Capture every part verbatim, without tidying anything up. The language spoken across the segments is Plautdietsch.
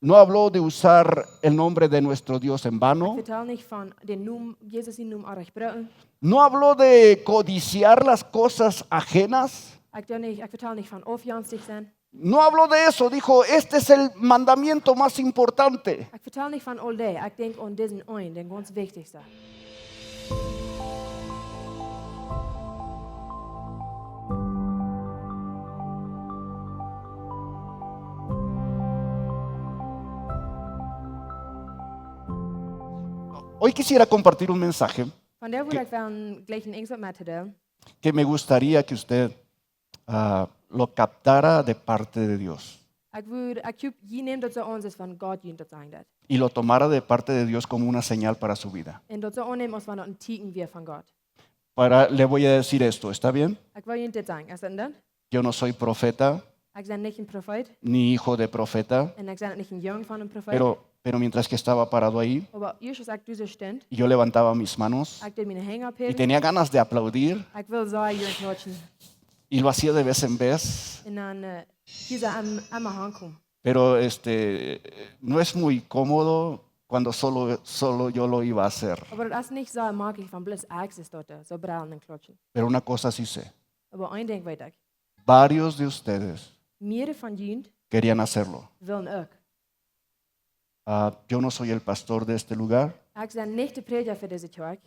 No habló de usar el nombre de nuestro Dios en vano. Ekj vetal nich von dän Nomen, Jesus sienen Nomen oajch brucken. No habló de codiciar las cosas ajenas. Ekj doo nich, ekj vetal nich von aufjonstich sennen. No habló de eso, dijo, este es el mandamiento más importante. Ekj vetal nich von aul dee, ekj denkj aun disen eenen, dän gaunz wichtichsten. Hoy quisiera compartir un mensaje Vondoag wull ekj wellen jlikj een Enjst met to deelen, que me gustaría que usted ah, lo captara de parte de Dios ekj wudd, ekj hop, jie nämen daut soo aun, aus wan Gott junt daut sajen deed. Y lo tomara de parte de Dios como una señal para su vida. Un daut soo aunnämen, aus wan daut een Teakjen wia von Gott. Para, le voy a decir esto, ¿está bien? Ekj well junt dit sajen, es daut dan? Yo no soy profeta, Ekj sie nich een Profeet. Ni hijo de profeta, Un ekj sie nich een Jung von een Profeet. Pero, pero mientras que estaba parado ahí, Oba ieescht aus ekj doa soo stunt, y yo levantaba mis manos, Ekj deed miene Henj y oppheewen. Tenía ganas de aplaudir, Ekj wull soo junt klatschen. Y lo hacía de vez en vez. Un dan, eh, hia soo aun, aun mien Henj komen. Pero este, no es muy cómodo cuando solo, solo yo lo iba a hacer. Oba daut es nich soo jemakjlich von bloos Akjs daut soo brellen un klatschen. Pero una cosa sí sé. Oba een Dinkj weet ekj. Varios de ustedes Mearere von junt querían hacerlo. Wullen uk. Ah, yo no soy el pastor de este lugar, Ekj sie nich de Prädja fa dise Kjoakj.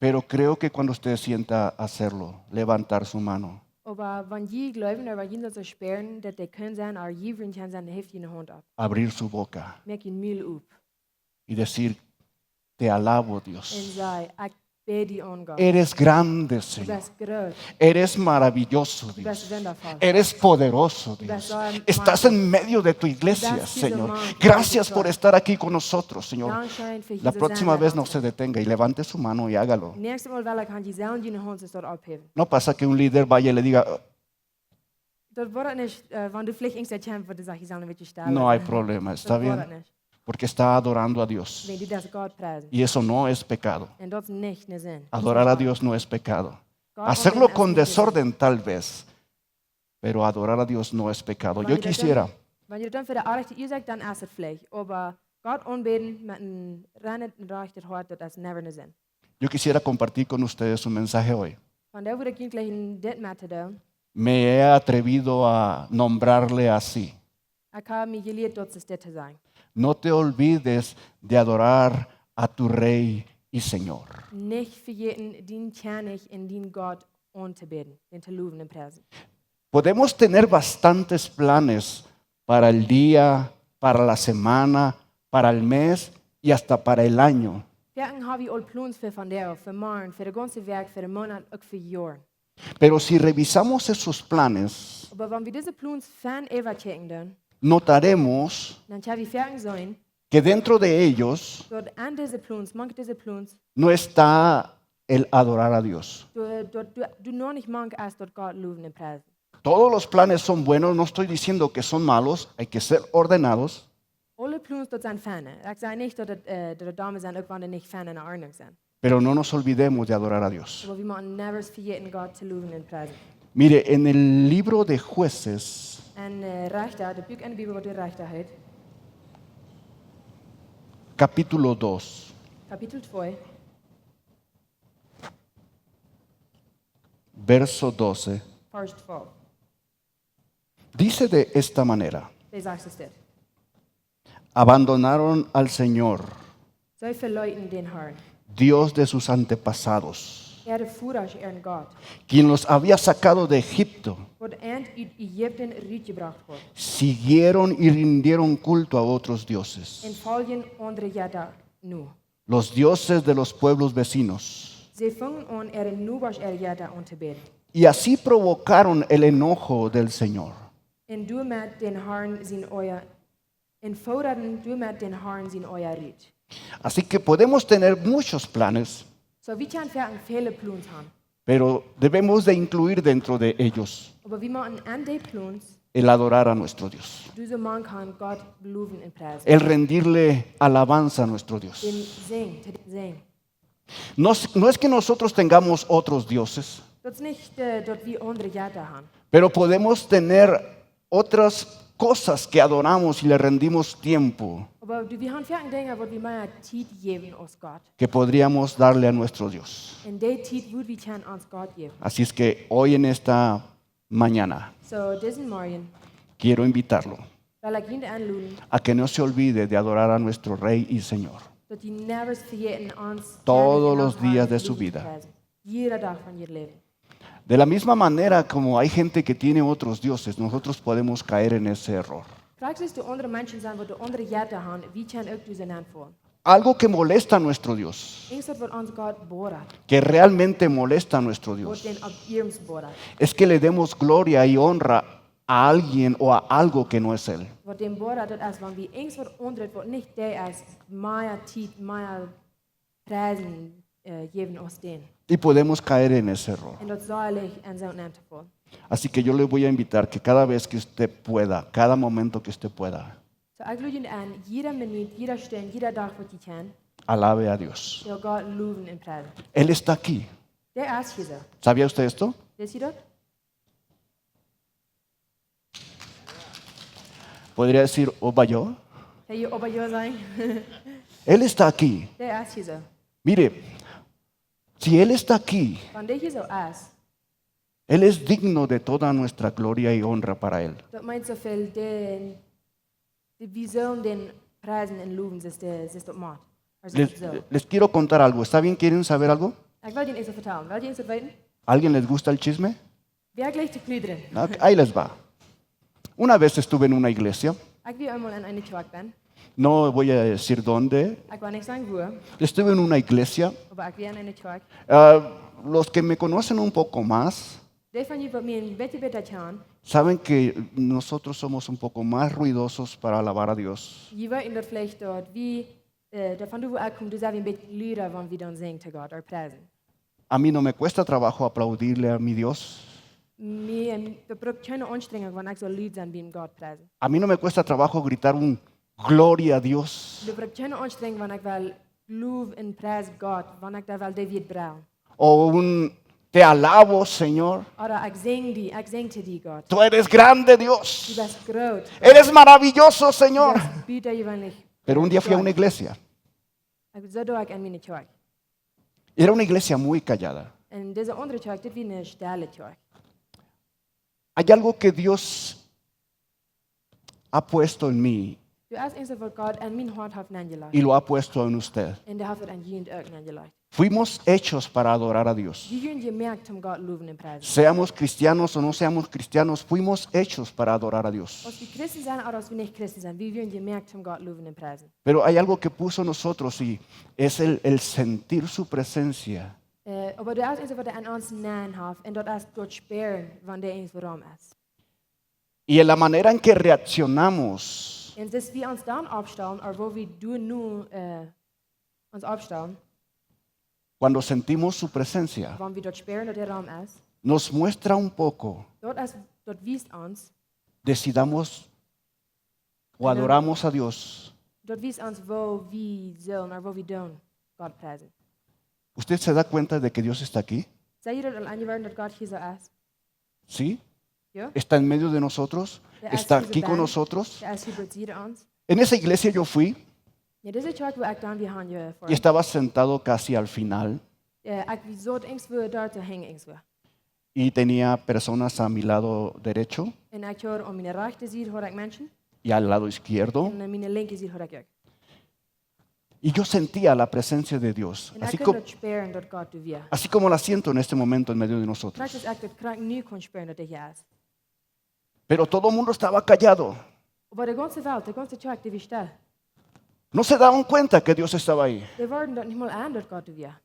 Pero creo que cuando usted sienta hacerlo, levantar su mano, Oba wan jie jleewen, ooda wan jie daut soo spieren, daut dee kjennen sennen, ooda jie wudden kjennen sennen, heft june Haunt opp. Abrir su boca Moakt jun Mul op. Y decir, te alabo, Dios. Un saj, ekj bäd die aun, Gott. Eres grande, Señor. Du best groot. Eres maravilloso, Dios. Du best wundafoll. Eres poderoso, Dios. Du best soo machtisch. Estás en medio de tu iglesia, Señor. Du best hia soo mank. Gracias por estar aquí con nosotros, Señor. Dankscheen fa hia soo sennen met ons. La próxima vez no se detenga y levante su mano y hágalo. Näakjstet Mol well ekj han, jie sellen june Haunt opp oppheewen. No pasa que un líder vaya y le diga, Daut woat nich, eh, wan du veleicht irjent kjemst, waut du sajchst, jie sellen een bät stell sennen. No hay problema, está bien. Daut woat nich. Porque está adorando a Dios. Wan du deist Gott priesen. Y eso no es pecado. Un daut es nich eene Sind. Adorar a Dios no es pecado. Gott aunbäden es nich Sind. Hacerlo con desorden tal vez, pero adorar a Dios no es pecado. Yo quisiera Wan jie daut dan, wan jie daut dan fa de rajchte Uasoak, dan es et veleicht. Oba Gott aunbäden met een reinet un rajchtet Hoat, daut es never eene Sind. Yo quisiera compartir con ustedes un mensaje hoy. Vondoag wull ekj junt jlikj een Dinkj met to deelen. Me he atrevido a nombrarle así. Ekj hab mie jelieet daut soo dit to sajen. No te olvides de adorar a tu Rey y Señor. Nich vejäten dien Kjennich un dien Gott auntobäden, dän to lowen un priesen. Podemos tener bastantes planes para el día, para la semana, para el mes y hasta para el año. Foaken hab wie aul Plons fa vondoag, fa morjen, fa de gaunze Wäakj, fa de Moonat, uk fa Joaren. Pero si revisamos esos planes, Oba wan wie dise Plons fein äwakjikjen doonen, notaremos dan kjenn wie foaken seenen, que dentro de ellos daut aun dise Plons, mank dise Plons, no está el adorar a Dios. Daut, daut, daut, daut noch nich mank es daut Gott lowen un priesen. Todos los planes son buenos, no estoy diciendo que son malos, hay que ser ordenados. Aule Plons daut sent fein. Ekj saj nich daut et, eh, daut et domme sent, uk wan dee nich fein un en Ordnunk sent. Pero no nos olvidemos de adorar a Dios. Oba wie motten never vejäten Gott to lowen un priesen. Mire, en el libro de Jueces, En, eh, Rechta, daut Buak en de Bibel waut de Rechta heet. Capítulo dos. Kapitel twee. Verso doce. Vers twalf. Dice de esta manera: Dee sajcht dit. Abandonaron al Señor, See veleeten dän Herrn, Dios de sus antepasados, äare Vodasch äaren Gott, quien los había sacado de Egipto. Waut an ut Ägipten rutjebrocht haud. Siguieron y rindieron culto a otros dioses, Un foljen aundre Jetta no. Los dioses de los pueblos vecinos. See fungen aun, äare Nobasch äare Jetta auntobäden. Y así provocaron el enojo del Señor. Un doamet dän Herrn sien Oaja, un fodaden doamet dän Herrn sien Oaja rut. Así que podemos tener muchos planes, Soo, wie kjennen foaken väle Plons han. Pero debemos de incluir dentro de ellos Oba wie motten aun dee Plons el adorar a nuestro Dios, dise mank han Gott lowen un priesen. El rendirle alabanza a nuestro Dios. Dän sinjen, to dän sinjen. No es, no es que nosotros tengamos otros dioses, Daut es nich, eh, daut wie aundre Jetta han. Pero podemos tener otras cosas que adoramos y le rendimos tiempo Oba du, wie haben viele Dinge, wo wir mehr Zeit geben als Gott. que podríamos darle a nuestro Dios. In der Zeit, wo wir können uns Gott geben. Así es que hoy en esta mañana So, diesen Morgen quiero invitarlo will ich euch einladen, a que no se olvide de adorar a nuestro Rey y Señor dass ihr never vergeten, uns Todos Herrn los und Herrn días de su lieben vida. Preisen. Jeder Tag von ihrem Leben. De la misma manera como hay gente que tiene otros dioses, nosotros podemos caer en ese error. Vielleicht siehst du andere Menschen sein, wo du andere Götter haben, wie kann auch du sie anfangen? Algo que molesta a nuestro Dios, Irgendwas, was uns Gott bohrt, que realmente molesta a nuestro was Dios, den auf ihrem bohrt. Es que le demos gloria y honra a alguien o a algo que no es Él. Was den bohrt, das ist, wenn wir irgendwas anderes, was nicht der ist, mehr Zeit, mehr Preisen äh, geben als den. Y podemos caer en ese error. Und das soll ich an so einen Fall. Así que yo le voy a invitar que cada vez que usted pueda, cada momento que usted pueda, So, ich lade euch ein, jede Minute, jede Stunde, jeden Tag, wo ihr könnt, alabe a Dios. soll Gott loben und preisen. Él está aquí. Der ist hier so. ¿Sabía usted esto? Wisst ihr das? Podría decir, "Oba yo." Kann ich Oba jo sagen? Él está aquí. Der ist hier so. Mire, si Él está aquí, Wenn der hier so ist, Él es digno de toda nuestra gloria y honra para Él. das meint so viel, den, den, wir sollen den preisen und loben, das ist der, das ist der Mord. Also Les, das so. Les quiero contar algo. ¿Está bien? ¿Quieren saber algo? Ich will euch etwas vertellen. Wollt ihr etwas wissen? ¿A alguien les gusta el chisme? Wer gleicht zu plündern? Ok, ahí les va. Una vez estuve en una iglesia, Ich war einmal in einer Kirche bin. No voy a decir dónde, Ich will nicht sagen, wo, estuve en una iglesia. aber ich war in einer Kirche. Ah, los que me conocen un poco más Die von euch, die mich ein bisschen besser kennen, saben que nosotros somos un poco más ruidosos para alabar a Dios. die wissen das vielleicht dort, wie, äh, dort von wo ich komme, die sind ein bisschen lauter, wenn wir dann singen zu Gott oder preisen. A mí no me cuesta trabajo aplaudirle a mi Dios. Mir, das braucht keine Anstrengung, wenn ich so laut sein beim Gott preisen. A mí no me cuesta trabajo gritar un "Gloria a Dios" Das braucht keine Anstrengung, wenn ich will Lob und Preis Gott, wenn ich da will David brauchen. o un "Te alabo, Señor. Oder ich sing die, ich sing zu dir, Gott. Tú eres grande, Du Dios. Bist groß. Eres maravilloso, Du Señor." Bist bitte gewöhnlich. Pero un día fui a una iglesia. Ich so doa ich an meine Kirche. Era una iglesia muy callada. Und diese andere Kirche, das war eine stille Kirche. Hay algo que Dios ha puesto en mí Du hast etwas, was Gott an mein Herz hat hineingelegt. y lo ha puesto en usted. Und er hat es an jeden auch hineingelegt. Fuimos hechos para adorar a Dios. Wir sind gemacht, um Gott loben und preisen. Seamos cristianos o no seamos cristianos, fuimos hechos para adorar a Dios. Ob wir Christen sind oder ob wir nicht Christen sind, wir sind gemacht, um Gott loben und preisen. Pero hay algo que puso en nosotros y es el, el sentir su presencia. Äh, aber du hast etwas, was er an uns hinein hat, und das ist dort spüren, wann der irgendwo rum ist. Y en la manera en que reaccionamos Und dass wir uns dann aufstellen, oder wo wir du nu, äh, uns aufstellen, cuando sentimos su presencia, wann wir dort spüren, dass er rum ist, nos muestra un poco dort, ist, dort wiest uns, de si damos o adoramos a Dios. Dort wiest uns, wo wir sollen, oder wo wir tun, Gott preisen. ¿Usted se da cuenta de que Dios está aquí? Seid ihr dort allein geworden, dass Gott hier so ist? ¿Sí? Ja? Está en medio de nosotros, Ja, está es aquí con verdammt. Nosotros. Er ist hier bei uns. En esa iglesia yo fui Ja, diese Kirche, wo ich dann wie han je y estaba sentado casi al final Äh, ich saß irgendwo dort zu hängen, irgendwo. Y tenía personas a mi lado derecho Und ich hatte an meiner rechten Seite hatte ich Menschen y al lado izquierdo. und an meiner linken Seite hatte ich auch. Y yo sentía la presencia de Dios, Und así, ich co- konnte spüren, dass Gott da war. Así como la siento en este momento en medio de nosotros. Vielleicht ist echt das krank, nie kann spüren, dass er hier ist. Pero todo el mundo estaba callado. Aber die ganze Welt, die ganze Kirche, die war still. No se daban cuenta que Dios estaba ahí. Die wurden dort nicht mal an, dass Gott da war.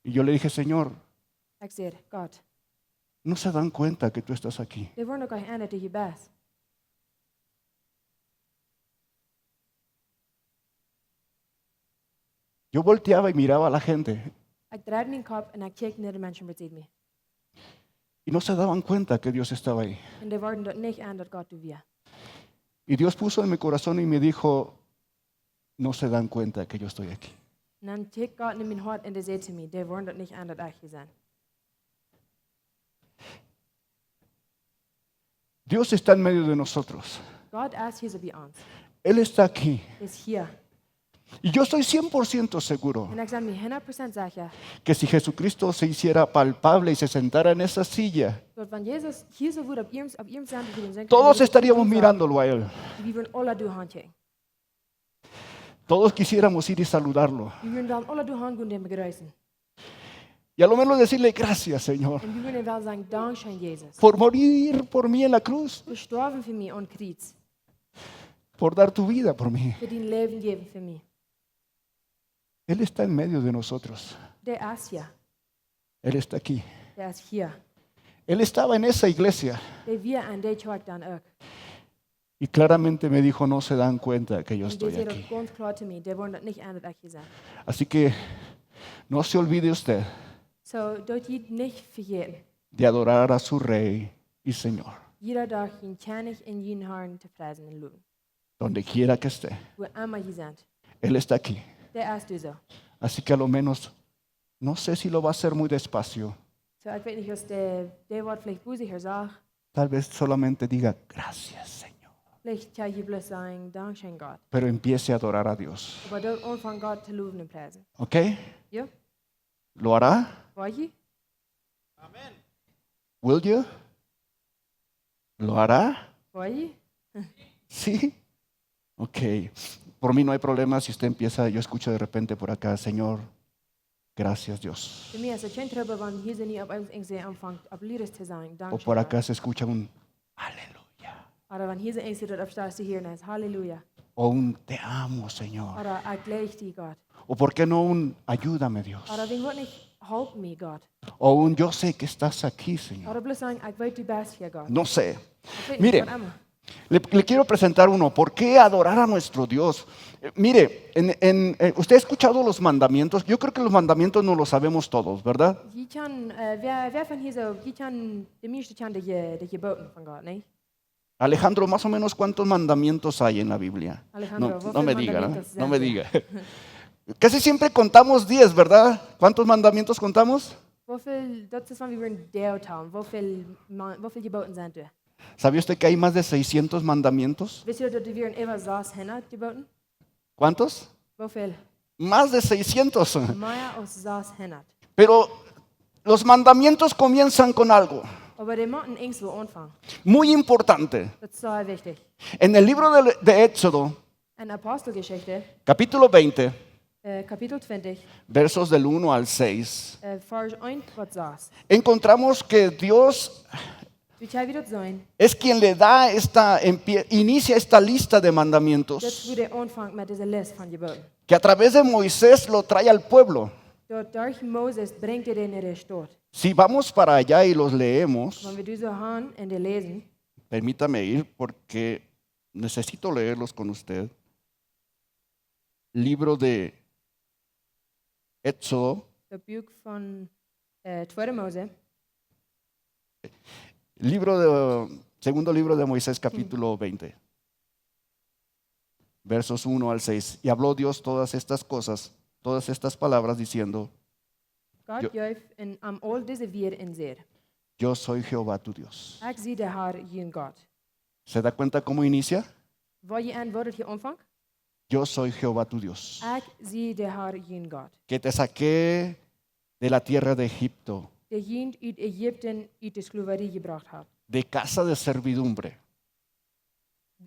Y yo le dije, "Señor, Ich sagte, Gott, no se dan cuenta que tú estás aquí." die wurden doch gar nicht an, dass du hier bist. Yo volteaba y miraba a la gente Ich drehte meinen Kopf und ich kiekte nach den Menschen bei mir. y no se daban cuenta que Dios estaba ahí. Und die wurden dort nicht an, dass Gott da war. Y Dios puso en mi corazón y me dijo, "No se dan cuenta que yo estoy aquí." Un dan kjikjt Gott en mien Hoat un dee säd to mie: "Dee woaren daut nich aun, daut ekj hia sie." Dios está en medio de nosotros. Gott es hia soo bie ons. Él está aquí. Hee es hia. Y yo estoy cien por ciento seguro. Un ekj sie mie hundat Prozent secha, que si Jesucristo se hiciera palpable y se sentara en esa silla, daut wan Jesus hia soo wudd opp irjent, opp irjent sennen, wie wudden sennen, todos estaríamos mirándolo a él. Wie wudden aule doa han kjikjen. Todos quisiéramos ir y saludarlo. Wie wudden wellen aule doa han gonen, dän bejreessen. Y a lo menos decirle: "Gracias, Señor, un wie wudden wellen sajen: "Dankscheen, Jesus, por morir por mí en la cruz, daut du jestorwen best fa mie aum Kjriez, por dar tu vida por mí." Fa dien Läwen jäwen fa mie. Él está en medio de nosotros. Dee es hia. Él está aquí. Dee es hia. Él estaba en esa iglesia. Dee wia aun dee Kjoakj dan uk. Y claramente me dijo: "No se dan cuenta que yo estoy aquí." Un dee säd daut gaunz kloa to mie: "Dee woaren daut nich aun, daut ekj hia sie." Así que no se olvide usted, soo, daut jie nich vejäten, de adorar a su Rey y Señor, jieda Dach jun Kjennich un jun Harn to priesen un lowen, donde quiera que esté. Wua emma jie sent. Él está aquí. Dee es doa soo. Así que a lo menos, no sé si lo va a hacer muy despacio. Soo, ekj weet nich aus dee, dee woat veleicht bosich ooda sach. Tal vez solamente diga: "Gracias, Señor." Veleicht kjenn jie bloos sajen: "Dankscheen, Gott." Pero empiece a adorar a Dios. Oba doot aunfangen Gott to lowen un priesen. ¿Ok? Jo? ¿Lo hará? Woa jie? ¿Will you? ¿Lo hará? Woa jie? ¿Sí? Ok. Por mí no hay problema si usted empieza, yo escucho de repente por acá: "Señor, gracias, Dios." Fa mie es daut kjeen Trubbel, wan hia soo nu opp eemol irjent wäa aunfangt opp Lieda to sinjen: "Dankscheen, Gott." O por acá se escucha un "Aleluya." Ooda wan hia soo irjent daut opp Stoa to hieren es: "Halleluja." O un "Te amo, Señor." Ooda: "Ekj leew die, Gott." O por qué no un "Ayúdame, Dios." Ooda: "Wan woat nich, help mie, Gott." O un "Yo sé que estás aquí, Señor." Ooda bloos sajen: "Ekj weet, du best hia, Gott." No sé. Ekj weet nich, waut emma. Mire, le, le quiero presentar uno. ¿Por qué adorar a nuestro Dios? Eh, mire, en, en, eh, usted ha escuchado los mandamientos. Yo creo que los mandamientos no los sabemos todos, ¿verdad? Jie kjennen, eh, wäa, wäa von hia soo, jie kjennen, de mieeschte kjennen de, de Jeboten von Gott, nä? Alejandro, más o menos, ¿cuántos mandamientos hay en la Biblia? Alejandro, no, no me diga, ¿no? No me diga. Casi siempre contamos diez, ¿verdad? ¿Cuántos mandamientos contamos? Woo väl, daut es wan wie wudden dee talen, woo väl Ma-, woo väl Jeboten sent doa? ¿Sabía usted que hay más de seiscientos mandamientos? Wist jie daut doa wieren äwa sashundat Jeboten? ¿Cuántos? Woo väl? Más de seiscientos. Mea aus sashundat. Pero los mandamientos comienzan con algo. Oba dee motten irjentwua aunfangen. Muy importante. Daut es sea wichtich. En el libro de, de Éxodo, en Aposteljeschicht, capítulo veinte, eh, Kapitel twintich, versos del uno al seis, eh, Varsch eent bat sas, encontramos que Dios, doa kjenn wie daut seenen, es quien le da esta, empie-, inicia esta lista de mandamientos, daut es wua dee aunfangt met dise List von Jeboten, que a través de Moisés lo trae al pueblo. Daut derch Moses brinjt hee dee no de Staut. Si vamos para allá y los leemos, wan wie dise han un dee läsen, permítame ir porque necesito leerlos con usted. Libro de Éxodo. Daut Buak von, eh, Tweede Mose. Libro de, segundo libro de Moisés, capítulo veinte, versos uno al seis. Y habló Dios todas estas cosas, todas estas palabras, diciendo, Gott jeef am aul dise Wieed un säd: "Yo soy Jehová tu Dios." Ekj sie de Har, jun Gott. ¿Se da cuenta cómo inicia? Woa jie en, woo daut hia aunfangt? "Yo soy Jehová tu Dios, ekj sie de Har, jun Gott, que te saqué de la tierra de Egipto, dee junt ut Ägipten, ut de Sklowarie jebrocht hab, de casa de servidumbre,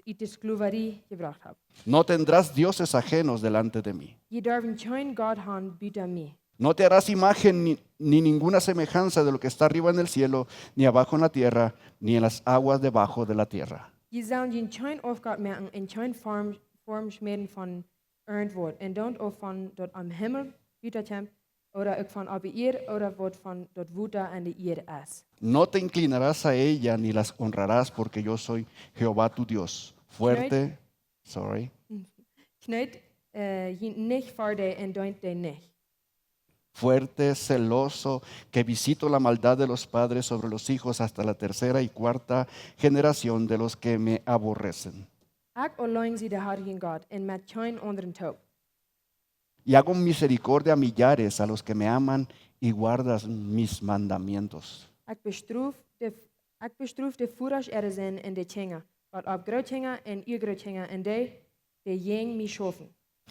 ut de Sklowarie jebrocht hab. No tendrás dioses ajenos delante de mí. Jie derwen kjeen Gott han buta mie. No te harás imagen ni, ni ninguna semejanza de lo que está arriba en el cielo, ni abajo en la tierra, ni en las aguas debajo de la tierra." Jie sellen junt kjeen Aufgott moaken un kjeen Form, Form schmäden von irjentwaut, un dan uk von daut aum Himmel buta kjemt, ooda uk von oppe Ieed, ooda waut von daut Wota aun de Ieed es. No te inclinarás a ella ni las honrarás, porque yo soy Jehová tu Dios. Fuerte, sorry. Kjneet, eh, junt nich ver dee un deent dee nich. Fuerte, celoso, que visito la maldad de los padres sobre los hijos hasta la tercera y cuarta generación de los que me aborrecen. Ekj auleen sie de Har, jun Gott, un met kjeen aundren toop. Y hago misericordia a millares, a los que me aman y guardan mis mandamientos. Ekj bestrof de, ekj bestrof de Vodasch äare Sind un de Kjinja, waut opp Grootkjinja un Uagrootkjinja un dee, dee jäajen mie schaufen.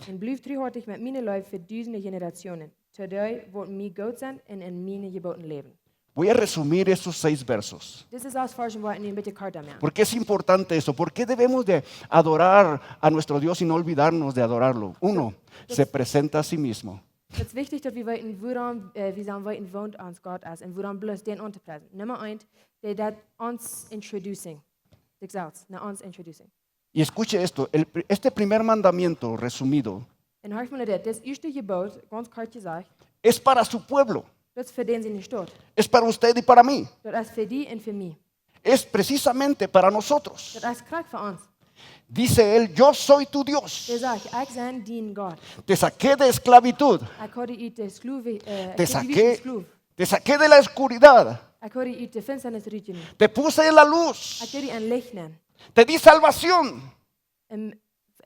Un bliew truhoatich met miene Leew fa dusende Generationen, to dee, waut mie goot sent un en miene Jeboten läwen. Voy a resumir estos seis versos. Dit es aus Varschen, waut ekj nu een bät korta moaken. ¿Por qué es importante esto? ¿Por qué debemos de adorar a nuestro Dios y no olvidarnos de adorarlo? Uno, se presenta a sí mismo. Daut es wichtich, daut wie weeten, wuarom, äh, wie sellen weeten, waut ons Gott es un wuarom bloos dän auntopriesen. Numma eent, dee deit ons introducing. Sikj selfst, no ons introducing. Y escuche esto, el pri- este primer mandamiento resumido Un horch mol dit, dit ieeschte Jeboot, gaunz kort jesajcht, es para su pueblo, daut es fa dän siene Staut. Es para usted y para mí. Daut es fa die un fa mie. Es precisamente para nosotros. Daut es krakjt fa ons. Dice él, yo soy tu Dios. Dee sajcht, ekj sie dien Gott. Te saqué de esclavitud. Ekj haud die ut de Sklow, äh, Te ekj haud die saqué, ut de Sklow. Te saqué de la oscuridad. Ekj haud die ut de Finsternis rutjenomen. Te puse en la luz. Ekj haud die en Licht nenn. Te di salvación. Un,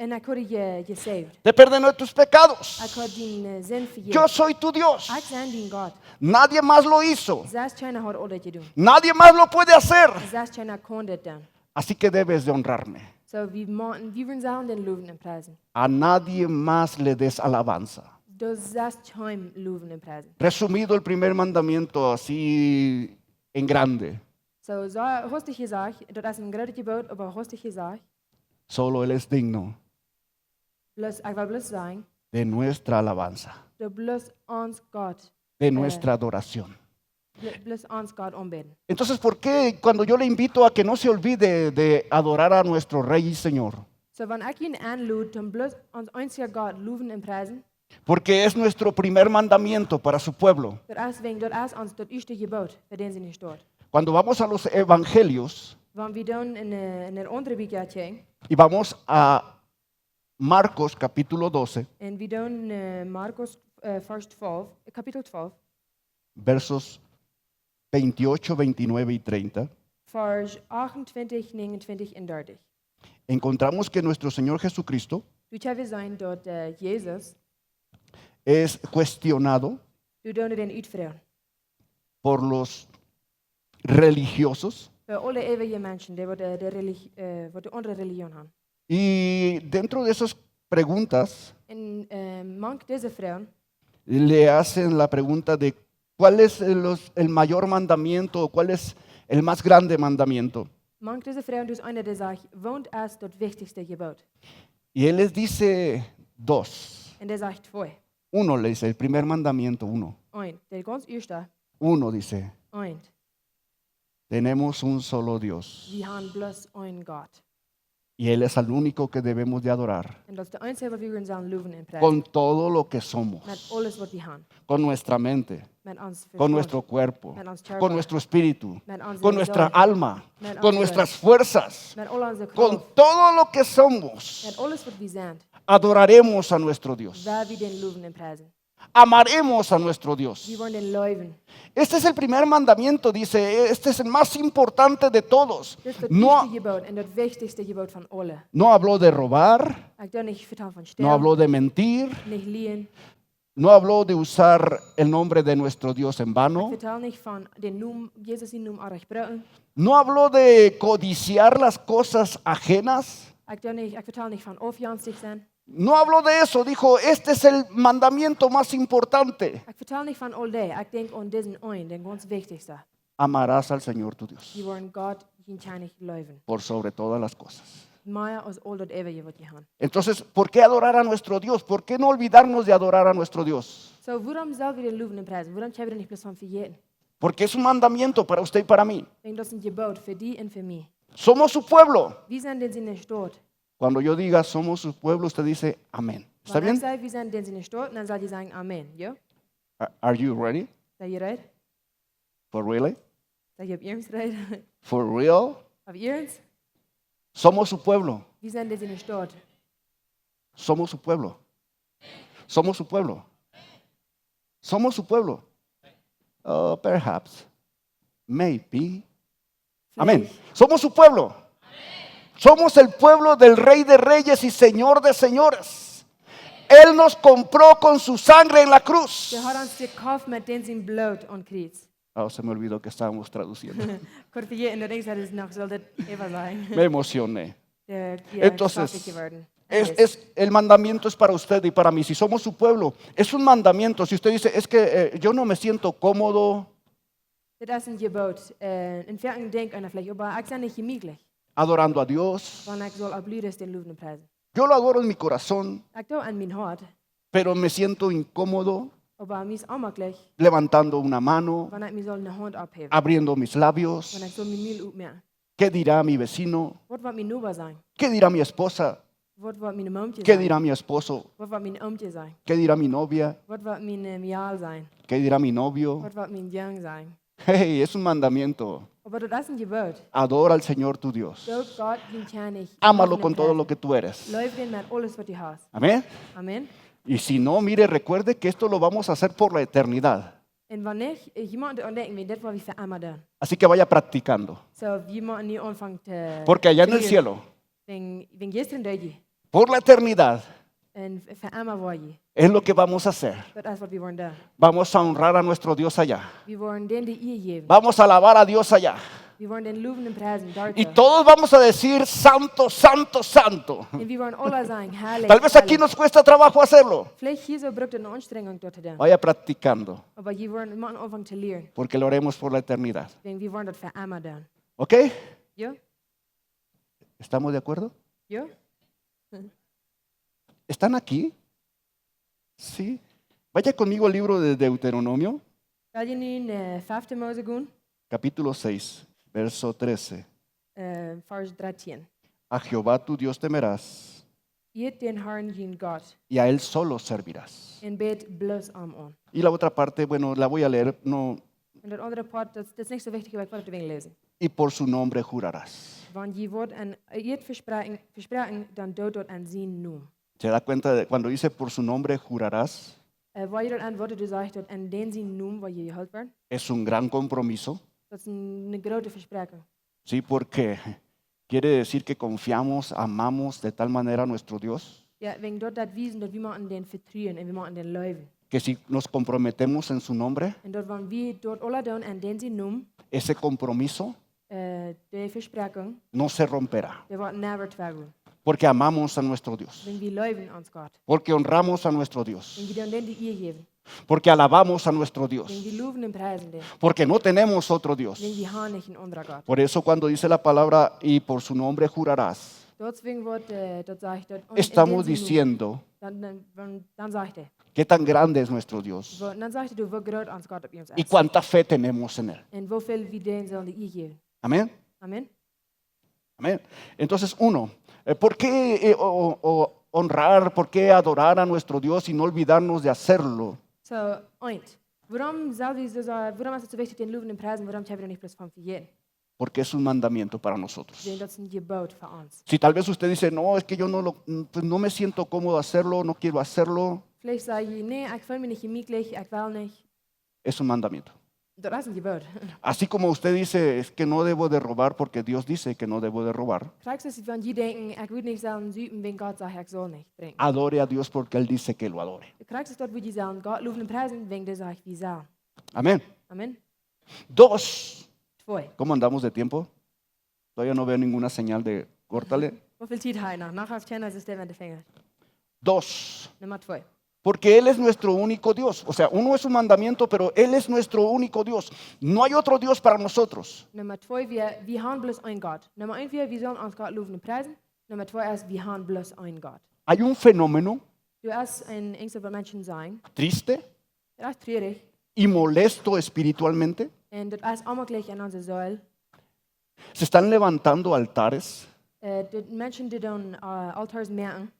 un ekj haud die je, jesaved. Te perdoné tus pecados. Ekj haud diene, äh, Sind vejäft. Yo soy tu Dios. Ekj sie dien Gott. Nadie más lo hizo. Sest kjeena haud aul dit jedonen. Nadie más lo puede hacer. Sest kjeena kaun dit doonen. Así que debes de honrarme. So, wie motten, wie wudden sellen dän lowen un priesen. A nadie más le des alabanza. Du sest kjeenem lowen un priesen. Resumido el primer mandamiento así en grande. So, soo hastich jesajcht, daut es een grootet Jeboot, oba hastich jesajcht. Solo Él es digno Bloos, ekj well bloos sajen, de nuestra alabanza, daut bloos ons Gott, de nuestra adoración. blo-, bloos ons Gott aunbäden. Entonces, ¿por qué cuando yo le invito a que no se olvide de adorar a nuestro Rey y Señor? So, wan ekj junt aunlod, om bloos ons eensja Gott lowen un priesen, Porque es nuestro primer mandamiento para su pueblo. daut es wäajen, daut es ons daut ieeschte Jeboot, fa dän siene Staut. Cuando vamos a los evangelios Wan wie dan en, äh, en de aundre Bieekja kjikjen, y vamos a Marcos capítulo doce, un wie dan, äh, Markus, äh, Varsch twalf, äh, Kapitel twalf, versos veintiocho, veintinueve y treinta, Varsch achtuntwintich, näajenuntwintich un dartich. encontramos que nuestro Señor Jesucristo Doa kjenn wie seenen daut, äh, Jesus, es cuestionado doa doonen dän utfroagen. por los religiosos Fa aule äwaje Menschen, dee waut de, de Religi-, äh, waut de aundre Religion han. y dentro de esas preguntas Un, äh, mank dise Froagen le hacen la pregunta de cuál es el, los- el mayor mandamiento o cuál es el más grande mandamiento. Mank dise Froagen, doa es eena, dee sajcht, waut es daut wichtichste Jeboot? Y él les dice dos. Un dee sajcht twee. Uno le dice, el primer mandamiento, uno. Eent, de gaunz ieeschta, Uno dice, eent. Tenemos un solo Dios. Wie han bloos een Gott. Y Él es el único que debemos de adorar Un daut es de eensje, waut wie sellen lowen un priesen. Con todo lo que somos, Met aules, waut wie han. Con nuestra mente, Met ons con Vestaunt. Nuestro cuerpo, Met ons Kjarpa. Con nuestro espíritu, Met ons con nuestra Seel. Alma, Met con ons Nuestras Seel. Fuerzas, Met aul onse con Krauft. Todo lo que somos, Met aules, waut wie sent. Adoraremos a nuestro Dios. Woa wie dän lowen un priesen. Amaremos a nuestro Dios. Wie woaren dän leewen. Este es el primer mandamiento, dice, este es el más importante de todos. Dit es daut No, ieeschte Jeboot un daut wichtichste Jeboot von aule. No habló de robar, Ekj doo nich vetalen von no stälen, habló de mentir, nich lieen. No habló de usar el nombre de nuestro Dios en vano. Ekj vetal nich von dän Nomen, Jesus sienen Nomen orrajcht brucken. No habló de codiciar las cosas ajenas. Ekj doo nich, ekj vetal nich von aufjenstich sennen. No habló de eso, dijo, este es el mandamiento más importante. Ekj vetal nich von aul dee, ekj denkj aun disen eenen, dän gaunz wichtichsten. Amarás al Señor tu Dios Wie woaren Gott, dän Kjennich, leewen. Por sobre todas las cosas. Mea aus aul daut äwaje, waut wie han. Entonces, ¿por qué adorar a nuestro Dios? ¿Por qué no olvidarnos de adorar a nuestro Dios? So, wuarom sell wie dän lowen un priesen? Wuarom kjenn wie dän nich bloos von vejäten? Porque es un mandamiento para usted y para mí. Wäajen daut es een Jeboot fa die un fa mie. Somos su pueblo. Wie sent dän siene Staut. Cuando yo diga somos su pueblo, usted dice amén. ¿Está Wan ekj bien? saj, wie sent dän siene Staut, dan sell jie sajen amen, jo? Are- Are you ready? Sent jie reed? For really? Sent jie opp iernst reed? For real? Opp iernst? Somos su pueblo. Wie sent dän siene Staut. Somos su pueblo. Somos su pueblo. Somos su pueblo. Uh, perhaps. Maybe. Amén. Somos su pueblo. Somos el pueblo del Rey de Reyes y Señor de Señores. Él nos compró con su sangre en la cruz. Dee haft ons jekoft met dän sien Bloot aum Kjriez. Ah, se me olvidó que estábamos traduciendo. Kort vejäten, daut ekj daut noch sull äwasajen. Me emocioné. Dee, dee Entonces, schaftich jeworden. Es, es, el mandamiento es para usted y para mí. Si somos su pueblo, es un mandamiento. Si usted dice, es que eh, yo no me siento cómodo Dit es een Jeboot. Äh, en Werken denkjt eena veleicht, oba ekj sie nich jemietlich. Adorando a Dios, Wan ekj saul opp Liedes dän lowen un priesen. Yo lo adoro en mi corazón, Ekj doo en mien Hoat, pero me siento incómodo oba mie es onjemakjlich, levantando una mano, wan ekj mie saul eene Haunt opphäwen. Abriendo mis labios. Wan ekj saul mien Mul opmoaken. ¿Qué dirá mi vecino? Waut woat mien Noba sajen? ¿Qué dirá mi esposa? Waut woat mien Moomkje ¿Qué sajen? Dirá mi esposo? Waut woat mien Oomkje sajen? ¿Qué dirá mi novia? Waut woat mien äh, Mejal sajen? ¿Qué dirá mi novio? Waut woat mien Jung sajen? Hey, es un mandamiento. Oba daut es een Jeboot. Adora al Señor tu Dios. Doo Gott, dien Kjennich. Ámalo con todo lo que tú eres. Leef am met aules waut du hast. Amén. Amen. Y si no, mire, recuerde que esto lo vamos a hacer por la eternidad. Un wan nich, äh, jie motten doaraun denkjen, wan dit waut wie fa emma doonen. Así que vaya practicando. Soo, wie motten nu aunfangen to Porque allá en el lieren. Cielo, Wan, wan jistren deed jie. Por la eternidad, Un fa emma woa jie. Es lo que vamos a hacer. Daut es waut wie woaren doonen. Vamos a honrar a nuestro Dios allá. Wie woaren dän de Ea jäwen. Vamos a alabar a Dios allá. Wie woaren dän lowen un priesen doa. Y todos vamos a decir, santo, santo, santo. Un wie woaren aula sajen, herrlich. Tal vez aquí nos cuesta trabajo hacerlo. Veleicht hia soo brukt daut eene Aunstrenjunk daut to doonen. Vaya practicando, Oba jie woaren motten aunfangen to lieren. Porque lo haremos por la eternidad. Wan wie woaren daut fa emma doonen. ¿Ok? Jo? ¿Estamos de acuerdo? Jo? ¿Están aquí? Sí. Vaya conmigo al libro de Deuteronomio, Well jie nu en äh, fefte Mose gonen, capítulo seis, verso trece. äh, Varsch dartieen. A Jehová tu Dios temerás Ea dän Herrn jun Gott y a él solo servirás. un bäd bloos am aun. Y la otra parte, bueno, la voy a leer, no, Un daut aundre Poat, daut, daut es nich soo wichtich, oba ekj well daut wan läsen. Y por su nombre jurarás. Wan jie waut aun Eed vespräakjen, vespräakjen, dan doot daut en sienen Nomen. ¿Se da cuenta de cuando dice por su nombre jurarás? Äh, woa jie daut aun waut doa sajcht, daut en dän sienen Nomen woa jie jehoolen woaren? Es un gran compromiso. Daut es een, eene groote Vespräakjunk. Sí, porque quiere decir que confiamos, amamos de tal manera a nuestro Dios, Jo, wan daut daut wiest, daut wie motten dän vetruen un wie motten dän leewen. Que si nos comprometemos en su nombre, Un daut wan wie daut aula doonen en dän sienen Nomen, ese compromiso äh, dee Vespräakjunk, no se romperá. dee woat never twei gonen. Porque amamos a nuestro Dios. Wan wie leewen ons Gott. Porque honramos a nuestro Dios. Wan wie doonen dän de Ea jäwen. Porque alabamos a nuestro Dios. Wan wie lowen un priesen dän. Porque no tenemos otro Dios. Wan wie haben nich een aundra Gott. Por eso cuando dice la palabra y por su nombre jurarás, Daut es wäajen waut äh, daut sajcht, daut en, en estamos dän sienen Nomen. Diciendo, Dan, dan, dan, dan sajcht hee. ¿Qué tan grande es nuestro Dios? Woo, dan sajcht hee, woo groot ons Gott opp ons ¿Y es. Cuánta fe tenemos en él? Un woo väl wie dän sellen de Ea jäwen. Amén. Amen. Amén. Entonces, uno, eh, ¿por qué eh, o- o- honrar, por qué adorar a nuestro Dios y no olvidarnos de hacerlo? Soo, eent. Wuarom sell wie soo, wuarom es et soo wichtich, dän lowen un priesen? Wuarom kjenn wie doa nich bloos von vejäten? Porque es un mandamiento para nosotros. Wäajen daut es een Jeboot fa ons. Si tal vez usted dice, no, es que yo no, lo, pues no me siento cómodo hacerlo, no quiero hacerlo, Veleicht saj jie, nä, ekj feel mie nich jemietlich, ekj well nich. Es un mandamiento. Daut es een Jeboot. Así como usted dice, es que no debo de robar porque Dios dice que no debo de robar. Krakjt soo aus wan jie denkjen, ekj mott nich sellen supen, wan Gott sajcht, ekj saul nich drinkjen. Adore a Dios porque Él dice que lo adore. Krakjt soo aus daut, woo jie sellen Gott lowen un priesen, wan dee sajcht, wie sellen. Amén. Amen. Dos. Twee. ¿Cómo andamos de tiempo? Todavía no veo ninguna señal de córtale. Woo väl Tiet hab ekj noch? Noch haft kjeena System aun de Finja. Dos. Numma twee. Porque Él es nuestro único Dios. O sea, uno es un mandamiento, pero Él es nuestro único Dios. No hay otro Dios para nosotros. Numma twee, wie, wie haben bloos een Gott. Numma eent, wie, wie sellen ons Gott lowen un priesen. Numma twee es, wie haben bloos een Gott. Hay un fenómeno Doa es een, eent waut Menschen sajen, triste daut es truarich y molesto espiritualmente. un daut es onjemakjlich en onse Seel. Se están levantando altares Äh, de Menschen, dee dan äh, Altaren moaken,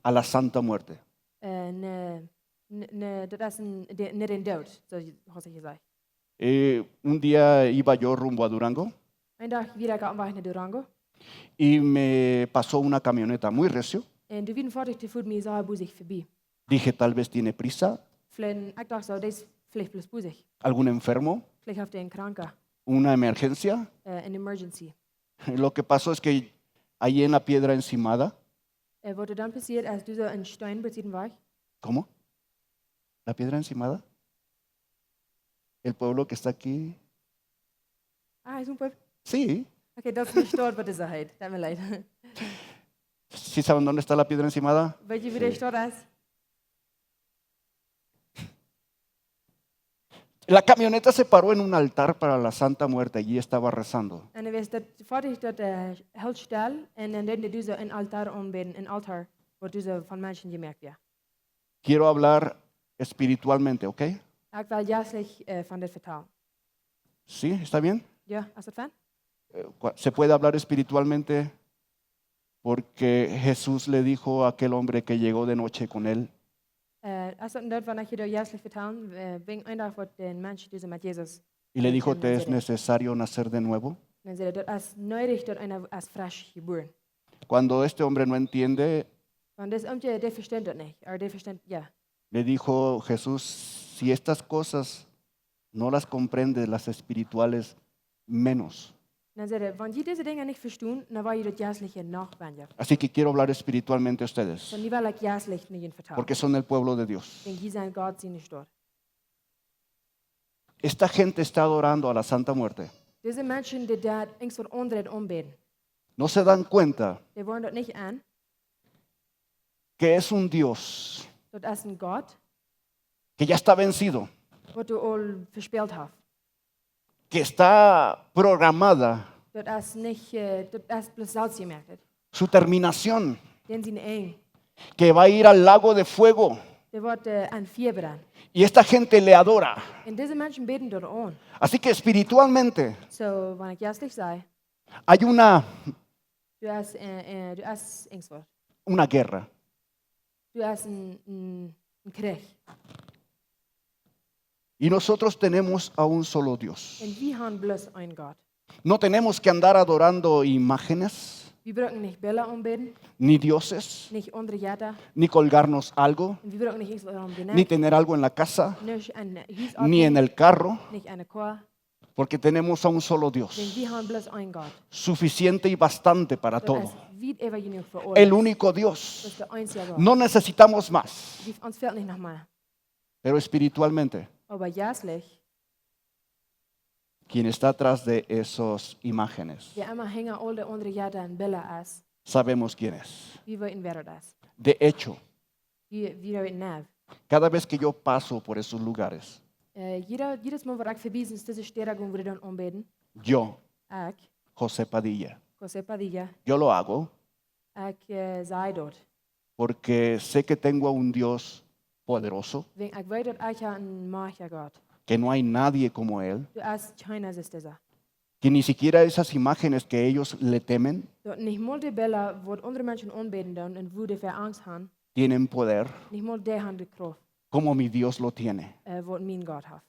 a la Santa Muerte. äh, ne, ne, ne, daut es een, de, nich een Doot, soo aus ekj jesajcht. Eh, un día iba yo rumbo a Durango Een Dach wia ekj opp dän Wajch no Durango y me pasó una camioneta muy recio. un doa wia een Foatich, dee fua mie sea bosich verbie. Dije, tal vez tiene prisa, Veleicht, ekj docht soo, dee es veleicht bloos bosich. Algún enfermo, Veleicht haft hee een Kranka, una emergencia. äh, een Emergency. Lo que pasó es que ahí en la piedra encimada Äh, waut doa dan passieet, es doa soo een Steen bie dän Wajch. ¿Cómo? ¿La piedra encimada? ¿El pueblo que está aquí? Ah, es un pueblo. Sí. Okay, dat es nich doa, waut es hee? Tut mie leid. ¿Sí saben dónde está la piedra encimada? Weet jie, wua de Staut es? La camioneta se paró en un altar para la Santa Muerte. Allí estaba rezando. Un dan wia daut Foatich daut, äh, hilt stell un dan deeden dee doa een Altaar aunbäden, een Altaar, waut doa von Menschen jemoakt wia. Quiero hablar espiritualmente, ¿ok? Ekj well jeistlich, äh, von dit vetalen. ¿Sí? ¿Está bien? Jo, es daut fein? Eh, cua- Se puede hablar espiritualmente porque Jesús le dijo a aquel hombre que llegó de noche con él Äh, es daut een Deel, wan ekj hia jeistlich vetalen, äh, wäajen een Dach, waut de Mensch, dee met Jesus y le dijo, dan te es säd hee, necesario nacer de nuevo. dan säd hee, daut es needich, daut eena es fresch jebuaren. Cuando este hombre no entiende, Wan dis Oomkje, dee vesteit daut nich, ooda dee vesteit, jo. le dijo Jesús, si estas cosas no las comprendes, las espirituales menos. Dan säd hee, wan jie dise Dinja nich vestonen, dan woa jie daut jeistliche noch weinja. Así que quiero hablar espiritualmente a ustedes, Dan nu well ekj jeistlich no junt vetalen. Porque son el pueblo de Dios. Wäajen jie sent Gott siene Staut. Esta gente está adorando a la Santa Muerte. Dise Menschen, dee daut Enjst waut aundre aunbäden, No se dan cuenta dee woaren daut nich en, que es un Dios daut es een Gott, que ya está vencido, waut doa aul vespält haft. Que está programada Daut es nich, äh, daut es bloos selfst jemoakt. su terminación, Dan sien Enj, que va a ir al lago de fuego. dee woat, äh, aun Fia brennen. Y esta gente le adora. Un dise Menschen bäden daut aun. Así que espiritualmente So, wan ekj jeistlich saj, hay una, doa es, äh, äh, doa es Enjst waut. Una guerra. Doa es een, een, een Kjrich. Y nosotros tenemos a un solo Dios. Un wie haben bloos een Gott. No tenemos que andar adorando imágenes, Wie brucken nich Bilda aunbäden, ni dioses, nich aundre Jetta, ni colgarnos algo, un wie brucken nich Enjst aun ni tener algo en la casa, nich aun Hus, ni en el carro, nich aun de Koa. Porque tenemos a un solo Dan Dios, wie haben bloos een Gott. Suficiente y bastante para Daut todo. Es wiet äwa jenuach fa aules. El único Daut Dios. Es de eensje Gott. No necesitamos más. Wie, ons fält nich noch mea. Pero espiritualmente, Oba jeistlich, quien está atrás de esas imágenes, wäa emma hinja aul de aundre Jetta un Bilda es, sabemos quién es. wie weeten, wäa daut es. De hecho, Wie, wie daut nau. Cada vez que yo paso por esos lugares, Äh, jeda, jedes Mol, waut ekj verbie sie, dise Städ, wua dee dan aunbäden, yo, ekj, José Padilla, José Padilla, yo lo hago ekj, äh, saj daut. Porque sé que tengo a un Dios poderoso, Wäajen ekj weet, daut ekj hab een majchtja Gott. Que no hay nadie como Él, Doa es kjeena soo aus disa. Que ni siquiera esas imágenes que ellos le temen Daut nich mol de Bilda, waut aundre Menschen aunbäden doonen un wua dee fa Angst haben, tienen poder nich mol dee haben de Krauft, como mi Dios lo tiene. äh, waut mien Gott haft.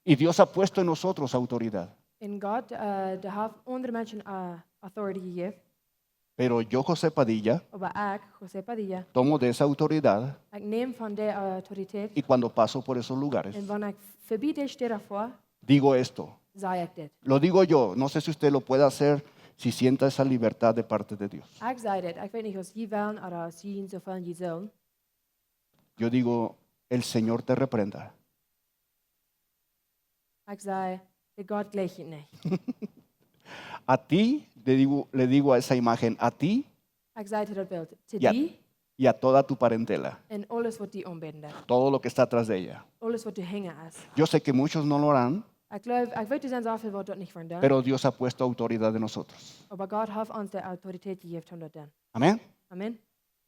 Y Dios ha puesto en nosotros autoridad. Un Gott, äh, dee haft aundre Menschen, äh, authority jejäft. Pero yo, José Padilla, Oba ekj, José Padilla, tomo de esa autoridad ekj näm von dee Autoritäten. Y cuando paso por esos lugares, Un wan ekj verbie dee Städ foa, digo esto. Saj ekj dit. Lo digo yo, no sé si usted lo puede hacer, si sienta esa libertad de parte de Dios. Ekj saj dit. Ekj weet nich, aus jie wellen ooda aus jie soo fälen, jie sellen. Yo digo, el Señor te reprenda. Ekj saj, de Gott jleicht nich. A ti, le digo, le digo a esa imagen, a ti Ekj saj to daut Bilt, to Ya. die Y a toda tu parentela, un aules, waut die aunbäden deit. Todo lo que está atrás de ella. Aules, waut doa hinja es. Yo sé que muchos no lo harán, Ekj jleew, ekj weet, doa sent soo väl, waut daut nich woaren doonen. Pero Dios ha puesto autoridad en nosotros. Oba Gott haft ons de Autoritäten jejäft, om daut to doonen. Amén. Amen.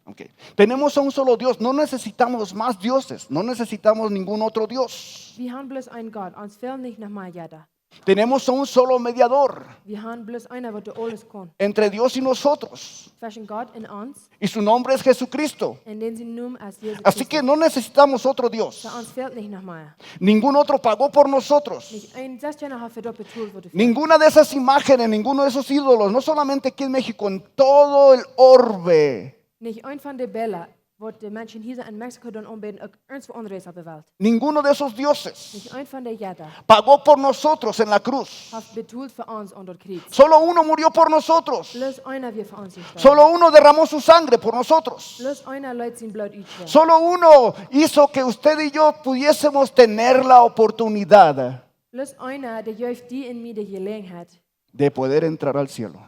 Ok. Tenemos a un solo Dios, no necesitamos más dioses, no necesitamos ningún otro Dios. Wie haben bloos een Gott, ons fält nich no mea Jetta. Tenemos a un solo mediador Wie haben bloos eena, waut doa aules kaun. Entre Dios y nosotros. Tweschen Gott un ons. Y su nombre es Jesucristo. Un dän sien Nomen es Jesus Así que Christus. No necesitamos otro Dios. Soo ons fält nich no mea. Ningún otro pagó por nosotros. Nich een, sest kjeena haft fa daut betolt, waut doa fält. Ninguna de esas imágenes, ninguno de esos ídolos, no solamente aquí en México, en todo el orbe. Nich een von de Bilda, waut de Menschen hia en Mexiko dan aunbäden, uk irjentwua aundasch opp de Welt. Ninguno de esos dioses Nich eent von de Jetta pagó por nosotros en la cruz. Haft betolt fa ons aun daut Kjriez. Solo uno murió por nosotros. Bloos eena wia fa ons jestorwen. Solo uno derramó su sangre por nosotros. Bloos eena leet sien Bloot utschedden. Solo uno hizo que usted y yo pudiésemos tener la oportunidad Bloos eena, dee jeef die un mie de Jeläajenheit de poder entrar al cielo.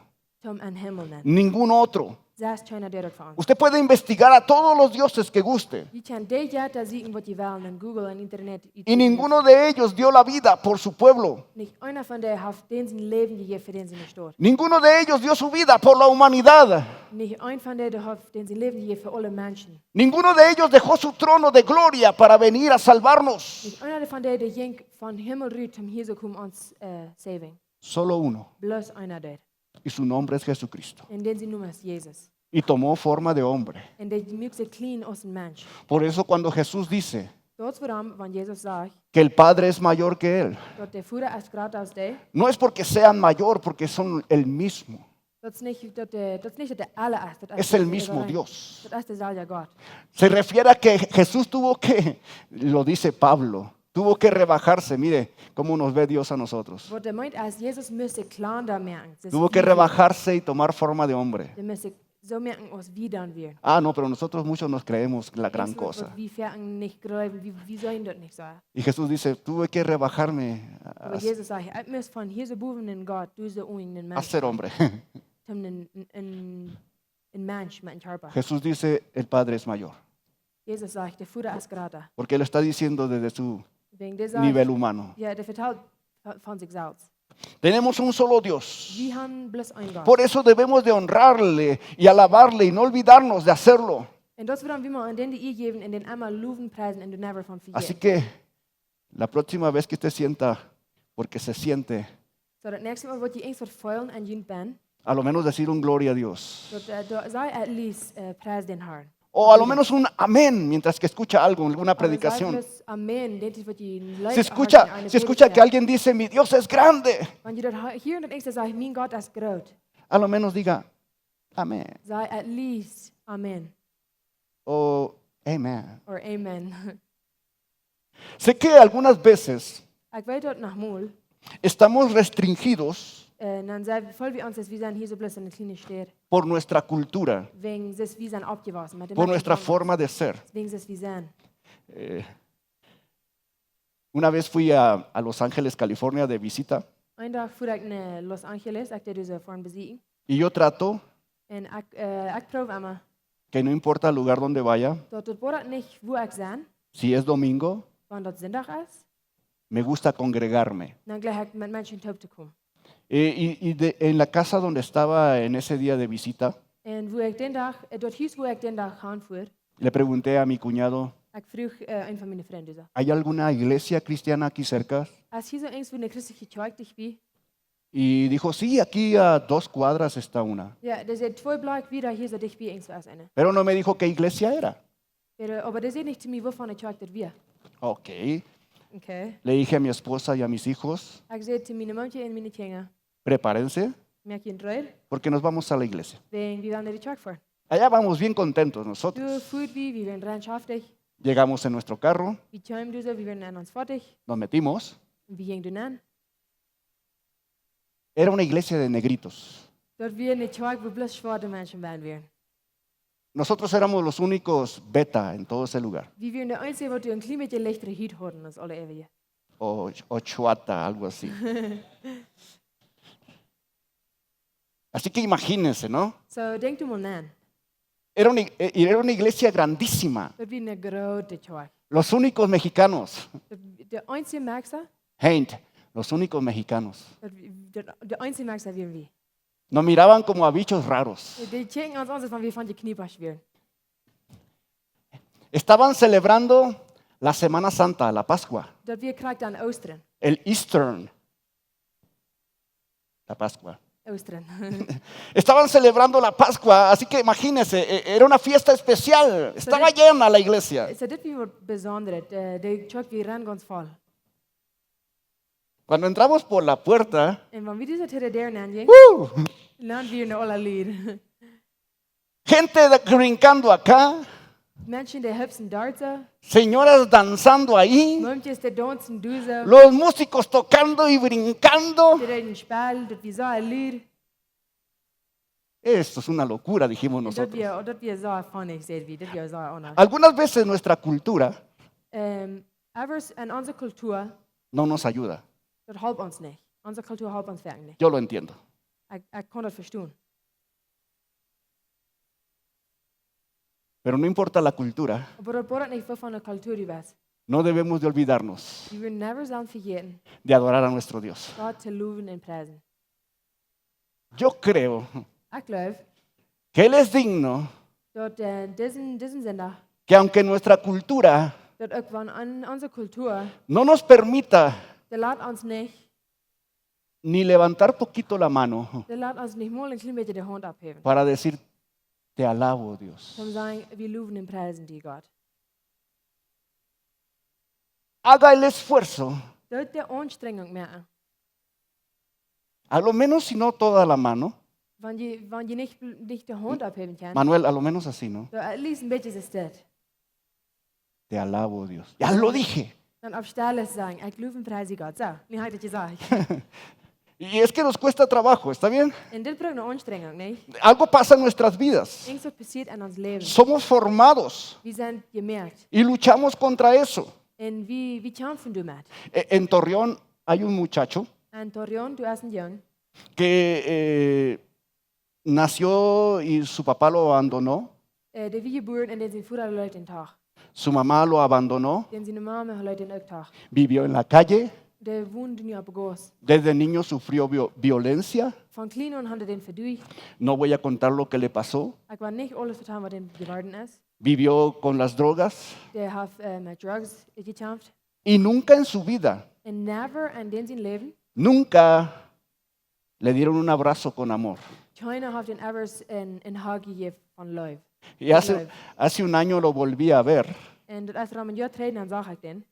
toom em Himmel nenn. Ningún otro. Sest kjeena deed daut fa ons. Usted puede investigar a todos los dioses que guste. Jie kjennen de Jetta sieekjen, waut jie wellen, en Google, en Internet. Y ninguno de ellos dio la vida por su pueblo. Nich eena von dee haft dän sien Läwen jejäft fa dän siene Staut. Ninguno de ellos dio su vida por la humanidad. Nich eena von dee, dee haft dän sien Läwen jejäft fa aule Menschen. Ninguno de ellos dejó su trono de gloria para venir a salvarnos. Nich eena von dee, dee jinkj von Himmel rut, om hia to komen ons äh, saving. Solo uno. Bloos eena deed. Y su nombre es Jesucristo. Un dän sien Nomen es Jesus. Y tomó forma de hombre. Un dee muak sikj kjlien aus een Mensch. Por eso cuando Jesús dice Daut wuarom, wan Jesus sajcht, que el Padre es mayor que él, daut de Voda es jrata aus dee, no es porque sean mayor, porque son el mismo. daut es nich daut dee, daut es nich daut dee aula es. Daut Es dee el mismo äwarein. Dios. Daut es deselwja Gott. Se refiere a que Jesús tuvo que, lo dice Pablo, tuvo que rebajarse. Mire cómo nos ve Dios a nosotros. Waut hee meent es, Jesus must sikj kjlanda moaken. Daut es Tuvo que wie- rebajarse y tomar forma de hombre. Dee must sikj soo moaken aus wie dan wieren. Ah, no, pero nosotros muchos nos creemos la Denkst gran du, waut cosa. wie foaken nich jleewen, wie, wie sent daut nich soo. Y Jesús dice, tuve que rebajarme Oba a, Jesus sajcht, ekj must von hia soo bowen en Gott, doa soo unjen en a Mensch. Ser hombre. Toom een, een, een, een Mensch met een Kjarpa. Jesús dice, el Padre es mayor. Jesus sajcht, de Voda es jrata. Porque él está diciendo desde su Wäajen dee nivel sajcht, humano. jo, dee vetalt von, von sikj selfst. Tenemos un solo Dios. Wie haben bloos een Gott. Por eso debemos de honrarle y alabarle y no olvidarnos de hacerlo. Un daut es wuarom wie motten dän de Ea jäwen un dän emma lowen, priesen un doa never von vejäten. Así que la próxima vez que usted sienta, porque se siente, Soo daut näakjste Mol waut jie irjentwaut feelen en jun Bennen, a lo menos decir un gloria a Dios. daut, äh, daut saj at least äh, pries dän Herrn. O a lo menos un amén mientras que escucha algo, alguna Oba saj predicación. bloos Amen, daut es waut jie en Si Leet escucha, hieet, si escucha que alguien dice, mi Dios es grande, Wan jie daut hieren, daut näakjste sajcht, mien Gott es groot. a lo menos diga, amén. Saj at least Amen. O amén. Or Amen. Sé que algunas veces Ekj weet daut noch mol. Estamos restringidos Äh, dan saj, feelen wie ons, daut wie sent hia soo bloos en eene kjliene Staut. Por nuestra cultura, Wäajen daut wie sent oppjewossen. Met de por Menschen nuestra von forma ons. De ser. Wäajen daut wie sent. Eh, una vez fui a, a Los Ángeles, California, de visita Een Dach fua ekj no Los Angeles, ekj deed doa foaren besieekjen. Y yo trato Un ekj, äh, ekj proow emma, que no importa el lugar donde vaya, daut daut woat nich wua ekj sie, si es domingo, wan daut Sindach es, me gusta congregarme. dan jleich ekj met Menschen toop to komen. Eh, y y de- en la casa donde estaba en ese día de visita, Un wua ekj dän Dach, äh, daut Hus wua ekj dän Dach han fua, le pregunté a mi cuñado, ekj fruach äh, een von miene Frind, soo, ¿hay alguna iglesia cristiana aquí cerca? Es hia soo irjentwua eene christelje Kjoakj dicht bie? Y dijo, sí, aquí a dos cuadras está una. Jo, dee säd twee Blakj wieda hia soo dicht bie irjentwua es eene. Pero no me dijo qué iglesia era. Oba, oba dee säd nich to mie, wuavon eene Kjoakj daut wia. Ok. Okay. Le dije a mi esposa y a mis hijos, Ekj säd to miene Momkje un miene Kjinja, prepárense, moakt junt reed, porque nos vamos a la iglesia. wäajen wie wellen no de Kjoakj foaren. Allá vamos bien contentos nosotros. Doa fua wie, wie wieren rein schaftich, Llegamos en nuestro carro, wie kjeemen doa soo, wie wieren en ons Foatich, nos metimos. un wie jinjen doa nenn. Era una iglesia de negritos. Daut wia eene Kjoakj, wua bloos schwoate Menschen bie wieren. Nosotros éramos los únicos beta en todo ese lugar. Wie wieren de eensje, waut een kjlien bät lichtre Hut hauden aus aule äwaje. O, o chuata, algo así. Así que imagínense, ¿no? Soo, denkj mol no. Era una, eh, era una iglesia grandísima. Daut wia eene groote Kjoakj. Los únicos mexicanos. Daut, de eensje Mexikauna, Gente, los únicos mexicanos. daut, de, de eensje Mexikauna wieren wie. Nos miraban como a bichos raros. Dee kjikjten ons aun, soo von wie von de Kjniepers wieren. Estaban celebrando la Semana Santa, la Pascua, Daut wia krakjt aun Oostren. El Eastern. La Pascua. Oostren. Estaban celebrando la Pascua, así que imagínense, e- era una fiesta especial. Estaba llena la iglesia. Soo dit wia waut Besondret. Äh, de Kjoakj wia rein gaunz voll. Cuando entramos por la puerta, Un wan wie dise Tiet doa nenn jinjen, ¡uh! dan wieren aule Lied. Gente de- brincando acá, Menschen, die hüpfen dort so. Señoras danzando ahí. Mumkjes, die danzen dort so. Los músicos tocando y brincando. Die deeden spielen, daut wia soo lud. Esto es una locura, dijimos nosotros. Daut wia, daut wia soo funny, säd wie, daut wia soo aundasch. Algunas veces nuestra cultura Ehm, Evers en onse Kultur, no nos ayuda. Daut halpt ons nich. Onse Kultur halpt ons werkjlich nich. Yo lo entiendo. Ekj, ekj kaun daut vestonen. Pero no importa la cultura, oba daut bediet nich, waut fa eene Kultur du best. No debemos de olvidarnos, wie motten never sellen vejäten, de adorar a nuestro Dios. Gott to lowen un priesen. Yo creo, ekj jleew, que Él es digno, daut, eh, disen, disen Sindach, que aunque nuestra cultura, daut uk wan en onse Kultur, no nos permita, dee lat ons nich, ni levantar poquito la mano, dee lat ons nich mol een kjlien bät de Haunt opphäwen, para decir: "Te alabo, Dios". Om to sajen, wie lowen un priesen die, Gott. Haga el esfuerzo. Doot de Aunstrengung moaken. A lo menos, si no toda la mano. Wan jie, wan jie nich, nich de Haunt opphäwen kjennen. Manuel, a lo menos así, ¿no? Soo, at least een bät es dit. Te alabo, Dios. Ya lo dije. Dan opp Städ sajen: "Ekj low un pries die, Gott." Soo, nu hab ekj daut jesajcht. Y es que nos cuesta trabajo, ¿está bien? Un dit brukt eene Aunstrengung, nä? Algo pasa en nuestras vidas. Irjent waut passieet en ons Läwen. Somos formados. Wie sent jemoakt. Y luchamos contra eso. Un wie, wie kjamfen doamet. E- En Torreón hay un muchacho En Torreón, doa es een Jung, que eh, nació y su papá lo abandonó. Eh, dee wia jebuaren un dän sien Voda leet am doch. Su mamá lo abandonó. Dän siene Mame leet am uk doch. Vivió en la calle. Dee wond nu opp de Gauss. Desde niño sufrió vio- violencia. Von kjlien aun haud dee vedoagen. No voy a contar lo que le pasó. Ekj well nich aules vetalen, waut am jeworden es. Vivió con las drogas. Dee haft, eh, met Drugs jekjamft. Y nunca en su vida, Un never en dän sien Läwen, nunca le dieron un abrazo con amor. Kjeena haft am ever een, een Hug jejäft von Leew. Y hace, Leew. Hace un año lo volví a ver. Un daut es rom een Joa trigj, dan sach ekj dän.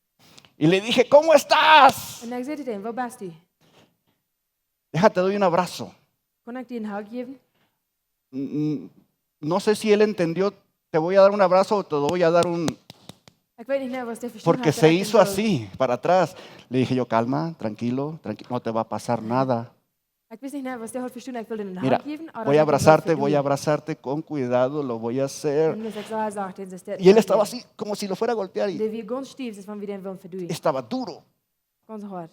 Y le dije: "¿Cómo estás?" Un ekj säd to am: "Woo best du? Deja, te doy un abrazo." Kaun ekj die een Hug jäwen? Mm, no sé si él entendió: "Te voy a dar un abrazo", o "Te voy a dar un", Ekj weet nich mea, waut dee vestonen haud, daut ekj am soo, porque se hizo así, para atrás. Le dije yo: "Calma, tranquilo, tranqui- no te va a pasar nada. Ekj wist nich mea, waut dee haud vestonen, ekj wull am een Hug jäwen, ooda ekj wull am vedoagen. Mira, voy a abrazarte, voy a abrazarte con cuidado, lo voy a hacer." Un ekj saj, saj, saj, dän es dit. Y él estaba así, como si lo fuera a golpear, y dee wia gaunz stiew, es wan wie dän wullen vedoagen. Estaba duro. Gaunz hoat.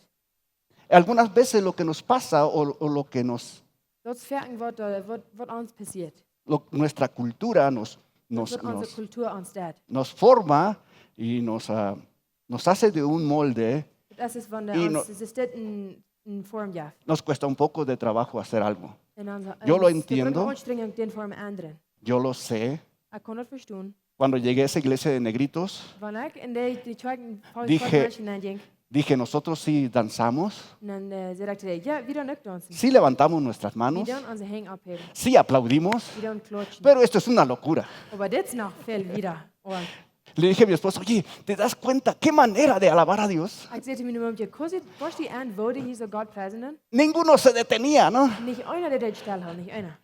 Algunas veces lo que nos pasa o, o lo que nos, Daut es foaken waut, eh, waut, waut ons passieet. Lo- nuestra cultura nos, nos, Waut onse nos, Kultur ons deit. Nos forma y nos, ah, nos hace de un molde. Daut es, es wan dee, y no- ons, es dit een, een Form jeft. Nos cuesta un poco de trabajo hacer algo. Un ons, Yo lo ons, daut brukt entiendo. Aunstrengung, dän Form endren. Yo lo sé. Ekj kaun daut vestonen. Cuando llegué a esa iglesia de negritos, Wan ekj en dee, dee Kjoakj en Paul dije, Kjoakj nenjinkj, dije: "Nosotros sí danzamos, dan, eh, säd ekj to dee: "Jo, wie doonen uk daunzen. Sí levantamos nuestras manos, Wie doonen onse Henj opphäwen. Sí aplaudimos, Wie doonen klautschen. Pero esto es una locura." Oba dit es noch väl wieda." Oba Le dije a mi esposa: "Oye, ¿te das cuenta qué manera de alabar a Dios?" Ekj säd to miene Mumkje: "Kaust du, kaust du aun, woo dee hia soo Gott priesen doonen?" Ninguno se detenía, ¿no? Nich eena deed stillhoolen, nich eena.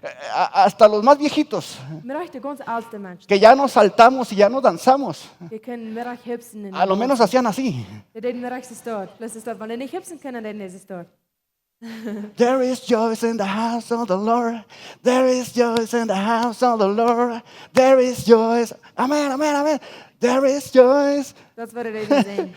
Eh, a- hasta los más viejitos, Meist de gaunz aalste Menschen. Que ya no saltamos y ya no danzamos. Dee kunnen meist hupsen un A lo menos hausen. Hacían así. Dee deeden meist soo. Daut es daut, wan dee nich hupsen kunnen, dan deeden see soo. "There is joy in the house of the Lord. There is joy in the house of the Lord. There is joy." Amén, amén, amén. "There is joy." Daut es waut dee deeden.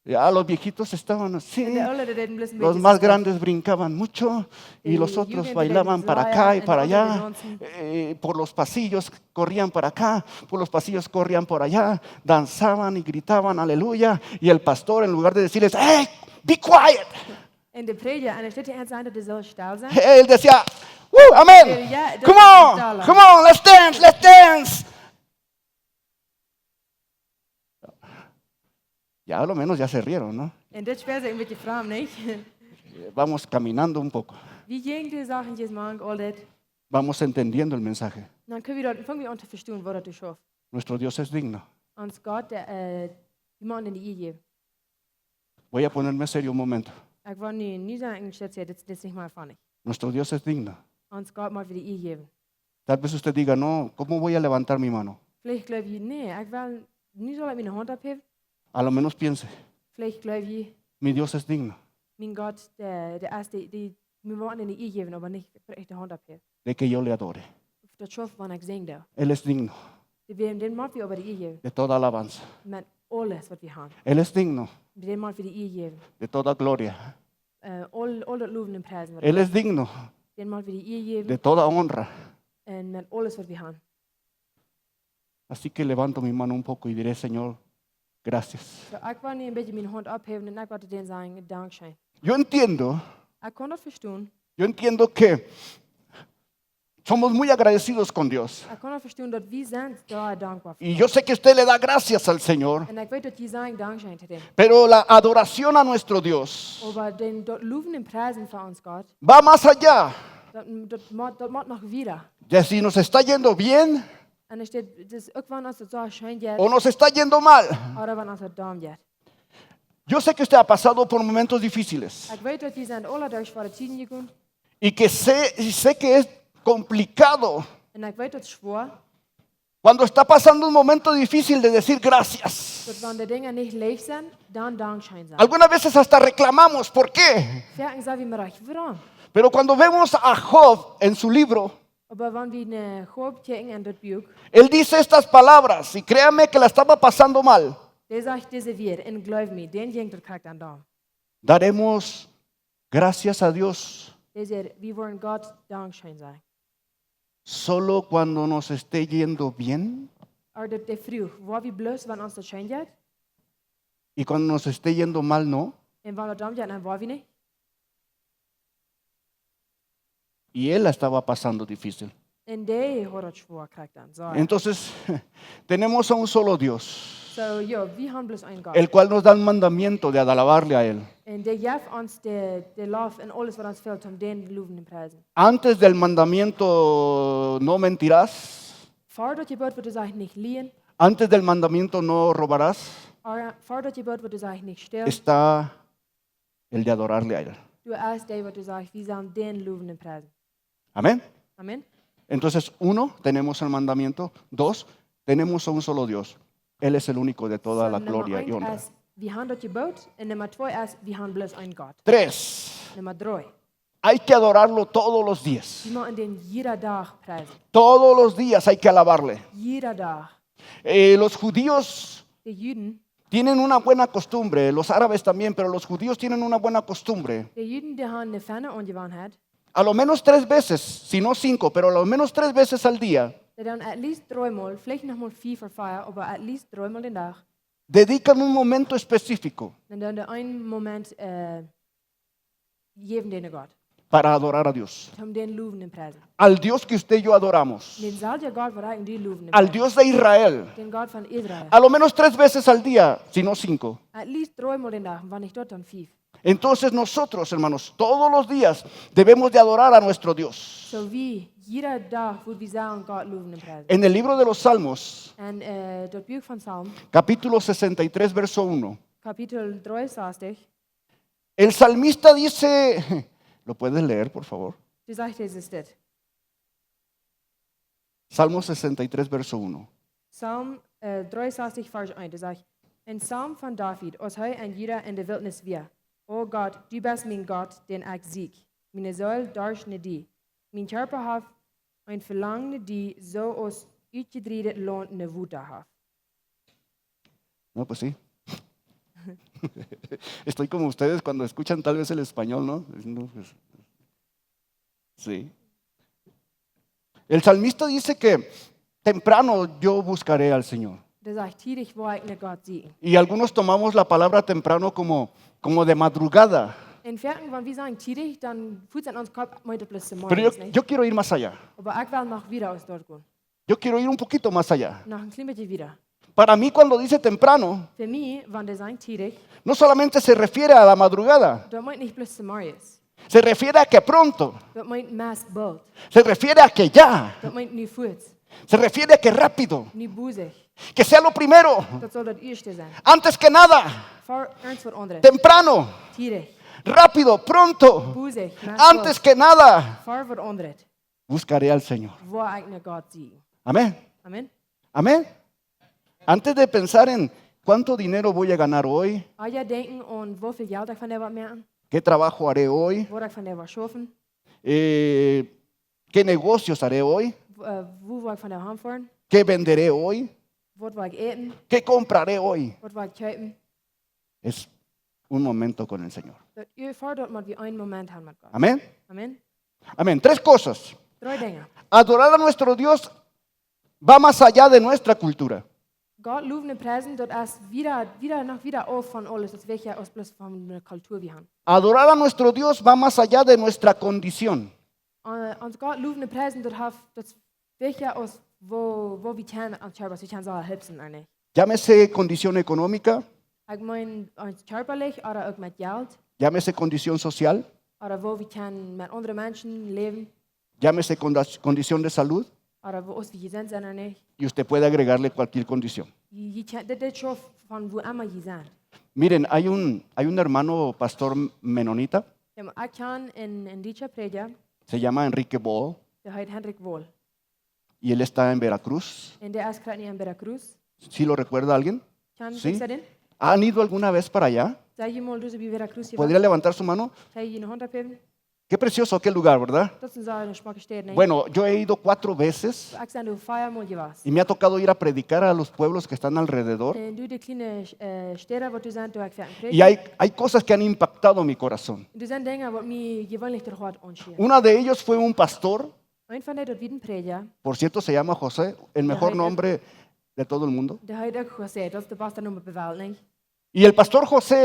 Ya, los viejitos estaban así. Un de Oole, dee deeden bloos een bät soo. Los más grandes brincaban mucho y los otros bailaban para acá y para allá. Dee Jugend, dee deeden soo, un de aundre deeden soo. Eh, por los pasillos corrían para acá, por los pasillos corrían por allá, danzaban y gritaban: "Aleluya". Y el pastor, en lugar de decirles: "Hey, be quiet", Un de Prädja, enne Städ to an sajen, daut dee sellen stell sennen, él decía: "Woo, amén. Dee, jo, daut es Come on, stell. Come on, let's dance, let's dance." Ya a lo menos ya se rieron, ¿no? Un dit wia een bät framd, nich? Vamos caminando un poco. Wie jinjen dee Sachen mank, aul dit. Vamos entendiendo el mensaje. Dan kjenn wie daut, fang wie aun to vestonen, waut daut schauft. Nuestro Dios es digno. Ons Gott, dee, eh, wie motten dän de Iea jäwen. Voy a ponerme serio un momento. Ekj well nu, nu sajen, ekj saj, dit, dit es nich mea funny. Nuestro Dios es digno. Ons Gott mott wie de Iea jäwen. Tal vez usted diga: "No, ¿cómo voy a levantar mi mano?" Veleicht jleew jie, nä, ekj well, nu saul ekj miene Haunt opphäwen. A lo menos piense, Veleicht jleew jie, mi Dios es digno. Mien Gott, dee, dee es, dee, dee, wie woaren am de Ea jäwen, oba nich, ekj de Haunt opphäwen. De que yo le adore. Daut schauft, wan ekj sinj doo. Él es digno. Dee, dän mott wie oba de Ea jäwen. De toda alabanza. Met aules, waut wie haben. Él es digno. Dän mott wie de Ea jäwen. De toda gloria. Äh, aul, aul daut Lowen un Priesen, waut Él es digno. Dän mott wie de Ea jäwen. De toda honra. Un met aules, waut wie haben. Así que levanto mi mano un poco y diré, Señor, gracias. Soo, ekj well nu een bät miene Haunt opphäwen un ekj well dän sajen, dankscheen. Yo entiendo, Ekj kaun daut vestonen. Yo entiendo que somos muy agradecidos con Dios. Ekj kaun daut vestonen, daut wie sent sea dankboa fa Gott. Y yo sé que usted le da gracias al Señor. Un ekj weet, daut jie sajen dankscheen to däm. Pero la adoración a nuestro Dios Oba dän, daut Lowen un Priesen fa ons Gott, va más allá. Daut, daut mott, daut mott noch wieda. De si nos está yendo bien Un es dit, dit es uk, wan ons daut sea scheen jeit, o nos está yendo mal. Ooda wan ons daut domm jeit. Yo sé que usted ha pasado por momentos difíciles Ekj weet, daut jie sent aula derch schwoare Tieden jegonen. Y que sé, y sé que es complicado Un ekj weet, daut es schwoa. Cuando está pasando un momento difícil de decir gracias. Daut wan de Dinja nich leicht sent, dan dankscheen sajen. Algunas veces hasta reclamamos, ¿por qué? Foaken saj wie mau, wuarom? Pero cuando vemos a Job en su libro, Oba wan wie no Job kjikjen en daut Buak, él dice estas palabras, y créame que la estaba pasando mal. Dee sajcht dise Wieed, un jleew mie, dän jinkj daut krakjt aun domm. Daremos gracias a Dios Dee säd, wie woaren Gott dankscheen sajen. solo cuando nos esté yendo bien Ooda daut, dee fruach, woa wie bloos, wan ons daut scheen jeit? y cuando nos esté yendo mal, no. Un wan daut domm jeit, dan woa wie nich. Y él la estaba pasando difícil. Un dee haud daut schwoa krakjt dan, soo. Entonces, tenemos a un solo Dios, Soo, jo, wie haben bloos een Gott. el cual nos da el mandamiento de alabarle a Él. Un dee jeft ons de, de Lof un aules, waut ons fält, om dän lowen un priesen. Antes del mandamiento, "No mentirás", Ver daut Jeboot, waut sajcht, "Nich lieejen." antes del mandamiento, "No robarás", Ver, ver daut Jeboot, waut sajcht, "Nich stälen." está el de adorarle a Él. Doa es dee, waut sajcht, wie sellen dän lowen un priesen. Amén. Amen. Entonces, uno, tenemos el mandamiento. Dos, tenemos a un solo Dios. Él es el único de toda la gloria y honra. Soo, Numma eent es, wie haben daut Jeboot. Un Numma twee es, wie haben bloos een Gott. Tres, Numma dree. Hay que adorarlo todos los días. Wie motten dän jieda Dach priesen. Todos los días hay que alabarle. Jieda Dach. Eh, los judíos De Juden, tienen una buena costumbre, los árabes también, pero los judíos tienen una buena costumbre. De Juden, dee haben eene fiene Aunjewanheit. A lo menos tres veces, si no cinco, pero a lo menos tres veces al día, Dee doonen at least dreemol, veleicht noch mol vea ooda vea, oba at least dreemol dän Dach. dedican un momento específico Dee doonen een Moment, äh, jäwen dän Gott. Para adorar a Dios. Om dän lowen un priesen. Al Dios que usted y yo adoramos. Dän selwjen Gott, waut ekj un du lowen un priesen. Al Dios de Israel. Dän Gott von Israel. A lo menos tres veces al día, si no cinco. At least dreemol dän Dach, wan nich daut dan vea. Entonces nosotros, hermanos, todos los días debemos de adorar a nuestro Dios. Soo wie, jieda Dach, woa wie sellen Gott lowen un priesen. En el libro de los Salmos, En, äh, daut Buak von Psalm, capítulo sesenta y tres, verso uno. Kapitel dreeunsastich. El salmista dice, ¿lo puedes leer, por favor? Dee sajcht, dee es dit. Salmo sesenta y tres, verso uno. Psalm, äh, dreeunsastich, Varsch eent, dee sajcht, een Psalm von David, aus hee en Juda en de Wiltnis wia. O Gott, du best mien Gott, dän ekj sieekj. Miene Seel darscht no die. Mien Kjarpa haft een Velangen no die, soo aus utjedrieejet Launt no Wota haft. No, pues sí. Estoy como ustedes cuando escuchan tal vez el español, ¿no? No, pues, sí. El salmista dice que temprano yo buscaré al Señor. Dee sajcht, tiedich woa ekj no Gott sieekjen. Y algunos tomamos la palabra temprano como, como de madrugada. Un foaken, wan wie sajen tiedich, dan foat en ons Kopp, meent daut bloos zemorjes, nich? Pero yo, yo quiero ir más allá. Oba ekj well noch wieda aus doa gonen. Yo quiero ir un poquito más allá. Noch een kjlien bät wieda. Para mí, cuando dice temprano, Fa mie, wan dee sajcht tiedich, no solamente se refiere a la madrugada, daut meent nich bloos zemorjes. Se refiere a que pronto, Daut meent meist boolt. Se refiere a que ya, Daut meent nu fuaz. Se refiere a que rápido, Nu buzich. Que sea lo primero, Daut saul daut ieeschte sennen. Antes que nada, Ver eent waut aundret. Temprano, Tiedich. Rápido, pronto, Buzich, meist boolt. Antes que nada, Ver waut aundret. Buscaré al Señor. Woa ekj no Gott sieekjen. Amén. Amen. Amén. Antes de pensar en cuánto dinero voy a ganar hoy, Ea jie denkjen aun woo väl Jelt ekj vondoag woa moaken, qué trabajo haré hoy, woo ekj vondoag woa schaufen, eh, qué negocios haré hoy, w- eh, wua woa ekj vondoag hanfoaren, qué venderé hoy, waut woa ekj äten, qué compraré hoy, waut woa ekj kjeepen. Es un momento con el Señor. Daut ea, ver daut mott wie een Moment haben met Gott. Amén. Amen. Amén. Tres cosas. Dree Dinja. Adorar a nuestro Dios va más allá de nuestra cultura. Gott lowen un priesen, daut es wieda, wieda, noch wieda auf von aules, daut es wajch aus bloos von de Kultua wie haben. Adorar a nuestro Dios va más allá de nuestra condición. Äh, ons Gott lowen un priesen, daut haft, daut es wajch aus woo, woo wie kjennen met ons Kjarpa, wie kjennen soo hupsen, ooda nich? Llámese condición económica, Ekj meen, ons kjarpalich, ooda uk met Jelt, llámese condición social, ooda woo wie kjennen met aundre Menschen läwen, llámese conda- condición de salud, ooda woo, aus wie jesunt sent ooda nich. Y usted puede agregarle cualquier condición. Jie, jie kjennen, dit, dit es von wua emma jie sent. Miren, hay un, hay un hermano pastor menonita, Jo, oba ekj kjan een, een dietscha Prädja, se llama Enrique Ball, dee heet Hendrik Wohl. Y él está en Veracruz. Un dee es krakjt nu en Veracruz. ¿Sí lo recuerda alguien? Kjan jie dän? ¿Han ido alguna vez para allá? Sent jie mol doa bie Veracruz jewast? ¿Podría levantar su mano? Kjenn jie eene Haunt opphäwen? Qué precioso aquel lugar, ¿verdad? Daut es soone schmocke Staut, nä? Bueno, yo he ido cuatro veces Ekj sie doa vea mol jewast. Y me ha tocado ir a predicar a los pueblos que están alrededor. Un doa de kjliene, äh, Städa, waut doa sent, doa ekj foaken prädj. Y hay, hay cosas que han impactado mi corazón. Un doa sent Dinja, waut mie jeweenlich daut Hoat aunschieet. Uno de ellos fue un pastor. Een von dee, daut wia een Prädja. Por cierto, se llama José, el mejor nombre de todo el mundo. Dee heet uk José, daut es de baste Nomen oppe Welt, nich? Y el pastor José,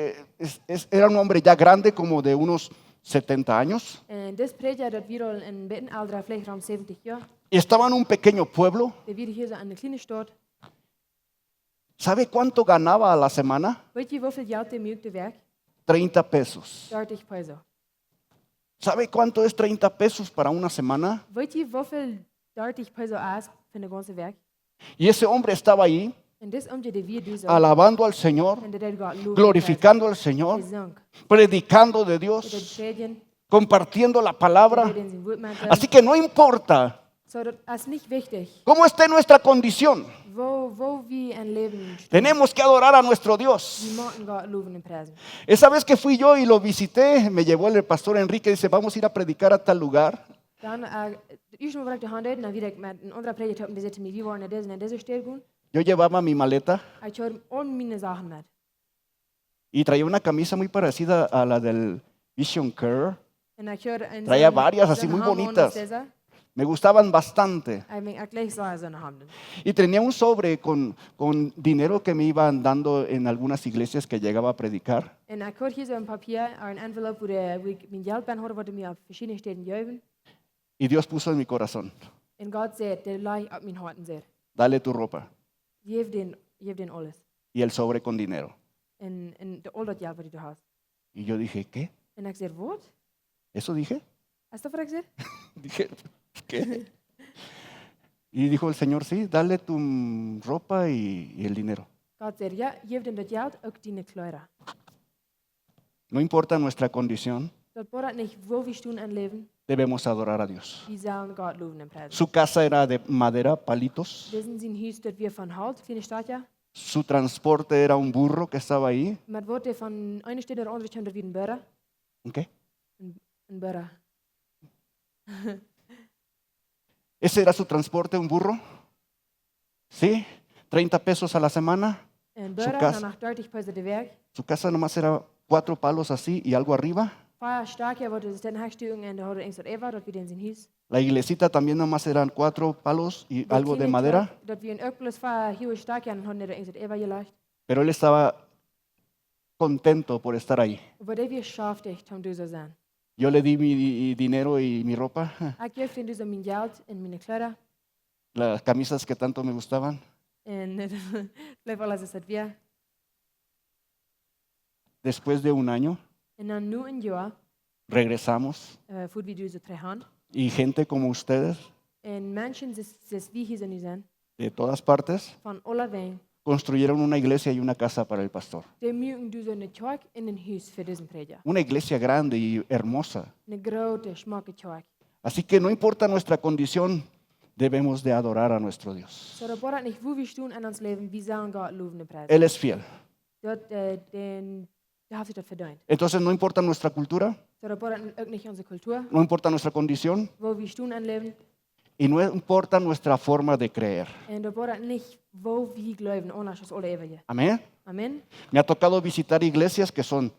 eh, es- es- era un hombre ya grande, como de unos setenta años. Un dis Prädja, daut wia aul een bät elra, veleicht rom säwentich Joa. Y estaba en un pequeño pueblo. Dee wia hia soo en eene kjliene Staut. ¿Sabe cuánto ganaba a la semana? Weet jie, woo väl Jelt dee muak de Wäakj? Treinta pesos. Dartich Peso. ¿Sabe cuánto es treinta pesos para una semana? Weet jie, woo väl dartich Peso es fa eene gaunze Wäakj? Y ese hombre estaba ahí, Un dis Oomkje, dee wia doa soo. Alabando al Señor, Un dee deed Gott lowen, glorificando al Señor, dee sunk, predicando de Dios, dee deed prädjen, compartiendo la palabra. Dee deed en sien Wuat met Así que no importa Soo, daut es nich wichtich, cómo esté nuestra condición. Woo, woo wie em Läwen stonen. Tenemos que adorar a nuestro Dios. Wie motten Gott lowen un priesen. Esa vez que fui yo y lo visité, me llevó el pastor Enrique, dice, "Vamos a ir a predicar a tal lugar." Dan, äh, daut ieeschte Mol, waut ekj doa han deed, dan wia ekj met een aundra Prädja opp, un dee säd to mie, "Wie woaren no dise un dise Staut gonen." Yo llevaba mi maleta Ekj haud aul miene Sachen met. Y traía una camisa muy parecida a la del Vision Care. Un ekj haud een Traía varias así, muy bonitas. Me gustaban bastante. Ekj meen, ekj leef soo soone Haunt. Y tenía un sobre con, con dinero que me iban dando en algunas iglesias que llegaba a predicar. Un ekj haud hia soo een Papia, een envelope, wua dee, wua ekj mien Jelt bennen haud, waut dee mie opp veschiedne Städen jeewen. Y Dios puso en mi corazón, Un Gott säd, dee lajcht opp mien Hoat un säd, "Dale tu ropa." "Jeff dän, jeff dän aules." Y el sobre con dinero. Un, un de, aul daut Jelt, waut du hast. Y yo dije, "¿Qué? Un ekj säd, "Waut?" ¿Eso dije?" Es daut waut ekj säd? Dije, "¿Qué?" Y dijo el Señor, "Sí, dale tu, mm, ropa y, y el dinero." Gott säd, "Jo, jeff dän daut Jelt, uk diene Kjleeda." No importa nuestra condición, Daut bodat nich, woo wie stonen em Läwen, debemos adorar a Dios. Wie sellen Gott lowen un priesen. Su casa era de madera, palitos. Disen sien Hus, daut wia von Holt, kjliene Stakja. Su transporte era un burro que estaba ahí. Met waut hee von eene Städ no de aundre kjeem, daut wia een Burra. ¿Un qué? Een, een Burra. Ese era su transporte, un burro. Sí, treinta pesos a la semana. Een Burra, un dan noch dartich Peso de Wäakj. Su casa nomás era cuatro palos así y algo arriba. Vea Stakja, waut dee doa haud stonen, un dee haud eent doa äwa, daut wia dan sien Hus. La iglesita también nomás eran cuatro palos y algo de madera. Daut wia uk bloos vea hia Stakja, un haud dee eent doa äwa jelajcht. Pero él estaba contento por estar ahí. Oba dee wia schaftich, om doa to sennen. Yo le di mi di-, dinero y mi ropa, Ekj jeef dän doa soo mien Jelt un miene Kjleeda. Las camisas que tanto me gustaban. Un daut bleef aules aus daut wia. Después de un año, Un dan no een Joa, regresamos. Äh, fuaren wie doa soo trigj han. Y gente como ustedes, Un Menschen, soo aus, soo aus wie hia soo nu sent, de todas partes, von aulawäajen, construyeron una iglesia y una casa para el pastor. Dee muaken doa soo eene Kjoakj un een Hus fa disen Prädja. Una iglesia grande y hermosa. Eene groote, schmocke Kjoakj. Así que no importa nuestra condición debemos de adorar a nuestro Dios. Soo, daut bediet nich, wua wie stonen en ons Läwen, wie sellen Gott lowen un priesen. Él es fiel. Daut, äh, dän, dee haft sikj daut vedeent. Entonces no importa nuestra cultura, Soo, daut bediet uk nich onse Kultua, no importa nuestra condición, wua wie stonen em Läwen. Y no importa nuestra forma de creer. Un daut bediet nich, woo wie jleewen, aundasch aus aule äwaje. Amén. Amen. Me ha tocado visitar iglesias que son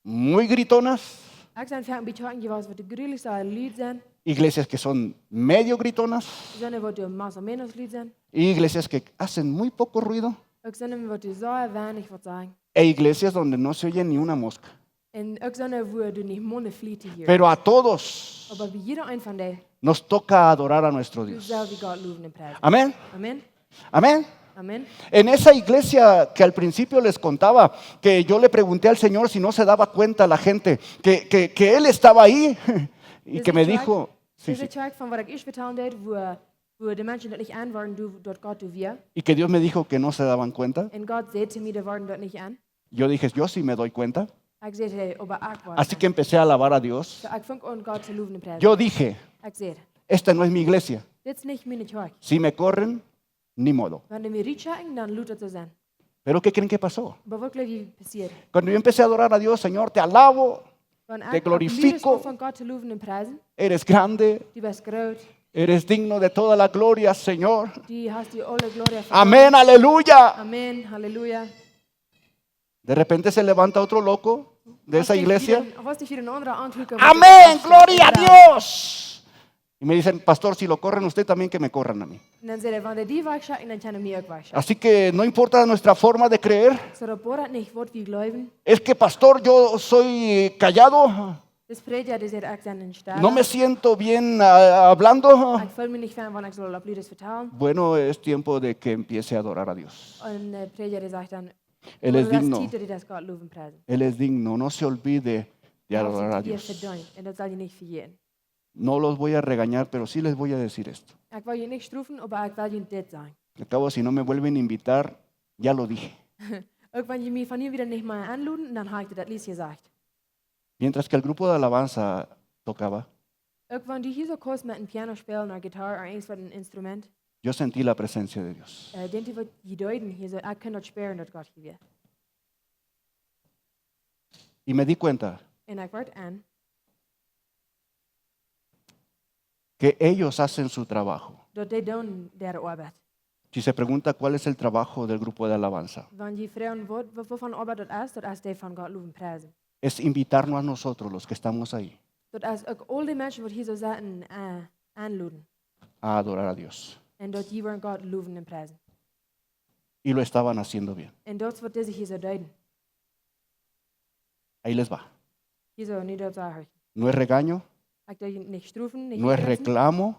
muy gritonas, Ekj sie foaken bie Kjoakjen jewast, waut de grulichste Lied sent. Iglesias que son medio gritonas, Soone, waut de más o menos Lied sent. Y iglesias que hacen muy poco ruido, Uk soone, waut de sea weinich waut sajen. E iglesias donde no se oye ni una mosca. Un uk soone, wua du nich mol eene Fliet hieescht. Pero a todos Oba bie jieda een von dee, nos toca adorar a nuestro Dios. Sell wie Gott lowen un priesen. Amén. Amen. Amén. Amen. En esa iglesia que al principio les contaba, que yo le pregunté al Señor si no se daba cuenta la gente que, que, que Él estaba ahí y que me dijo, sí, dise Kjoakj, sí, dise Kjoakj von waut ekj ieescht vetalen deed, wua, wua de Menschen daut nich aunworden, du, daut Gott doa wia. Y que Dios me dijo que no se daban cuenta. Un Gott säd to mie, dee worden daut nich aun. Yo dije, yo sí me doy cuenta. Ekj säd, hey, oba ekj weet. Así que empecé a alabar a Dios. Soo, ekj funk aun Gott to lowen un priesen. Yo dije, Ekj säd, esta no es mi iglesia. Dit es nich miene Kjoakj. Si me corren, ni modo. Wan dee mie rutschekjen, dan lot daut soo sennen. Pero ¿qué creen que pasó? Oba waut jleew jie passieed? Cuando yo empecé a adorar a Dios, Señor, te alabo, Wan te ekj opp Liedes glorifico, aunfunk Gott to lowen un priesen, eres grande, du best groot, eres digno de toda la gloria, Señor. Du hast die aule Gloria vedeent. Amén, aleluya. Amen, halleluja. De repente se levanta otro loco de esa iglesia. Aus dee wada een aundra aunkjikjen, Amén, gloria a Dios. Y me dicen, pastor, si lo corren usted también, que me corran a mí. Un dan säd hee, wan dee die wajchschekjen, dan kjennen dee mie uk wajchschekjen. Así que no importa nuestra forma de creer. Soo, daut bediet nich, waut wie jleewen. Es que, pastor, yo soy callado. Dis Prädja, dee säd, ekj sie een Stella. No me siento bien, ah, hablando. Ekj feel mie nich fein, wan ekj saul opp Liedes vetalen. Bueno, es tiempo de que empiece a adorar a Dios. Un, äh, Prädja, dee sajcht dan, Él es digno. Daut es Tiet, daut ekj Gott lowen un priesen. Él es digno. No se olvide de adorar a Dios. Dee haft die vedeent, un daut sell jie nich vejäten. No los voy a regañar, pero sí les voy a decir esto. Ekj well junt nich strofen, oba ekj well junt dit sajen. Al cabo, si no me vuelven a invitar, ya lo dije. Uk wan jie mie von hia wada nich mea aunloden, dan hab ekj daut ieescht jesajcht. Mientras que el grupo de alabanza tocaba, Uk wan du hia soo kust met een Piano spälen, ooda Gitarr, ooda irjent waut een Instrument, yo sentí la presencia de Dios. Äh, denkj jie, waut jie deeden hia soo, ekj kunn daut spieren, daut Gott hia wia. Y me di cuenta Un ekj wort aun, que ellos hacen su trabajo. Daut dee doonen äare Oabeit. Si se pregunta cuál es el trabajo del grupo de alabanza, Wan jie froagen, waut, waut, waut fa Oabeit daut es, daut es dee von Gott lowen un priesen. Es invitarnos a nosotros, los que estamos ahí, Daut es uk aul dee Menschen, waut hia soo setten, äh, aunloden, a adorar a Dios. Un daut dee woaren Gott lowen un priesen. Y lo estaban haciendo bien. Un daut es, waut dise hia soo deeden. Ahí les va. Hia soo, nu daut saj ekj. No es regaño. Ekj doo junt nich strofen, nich jetzen. No es reclamo.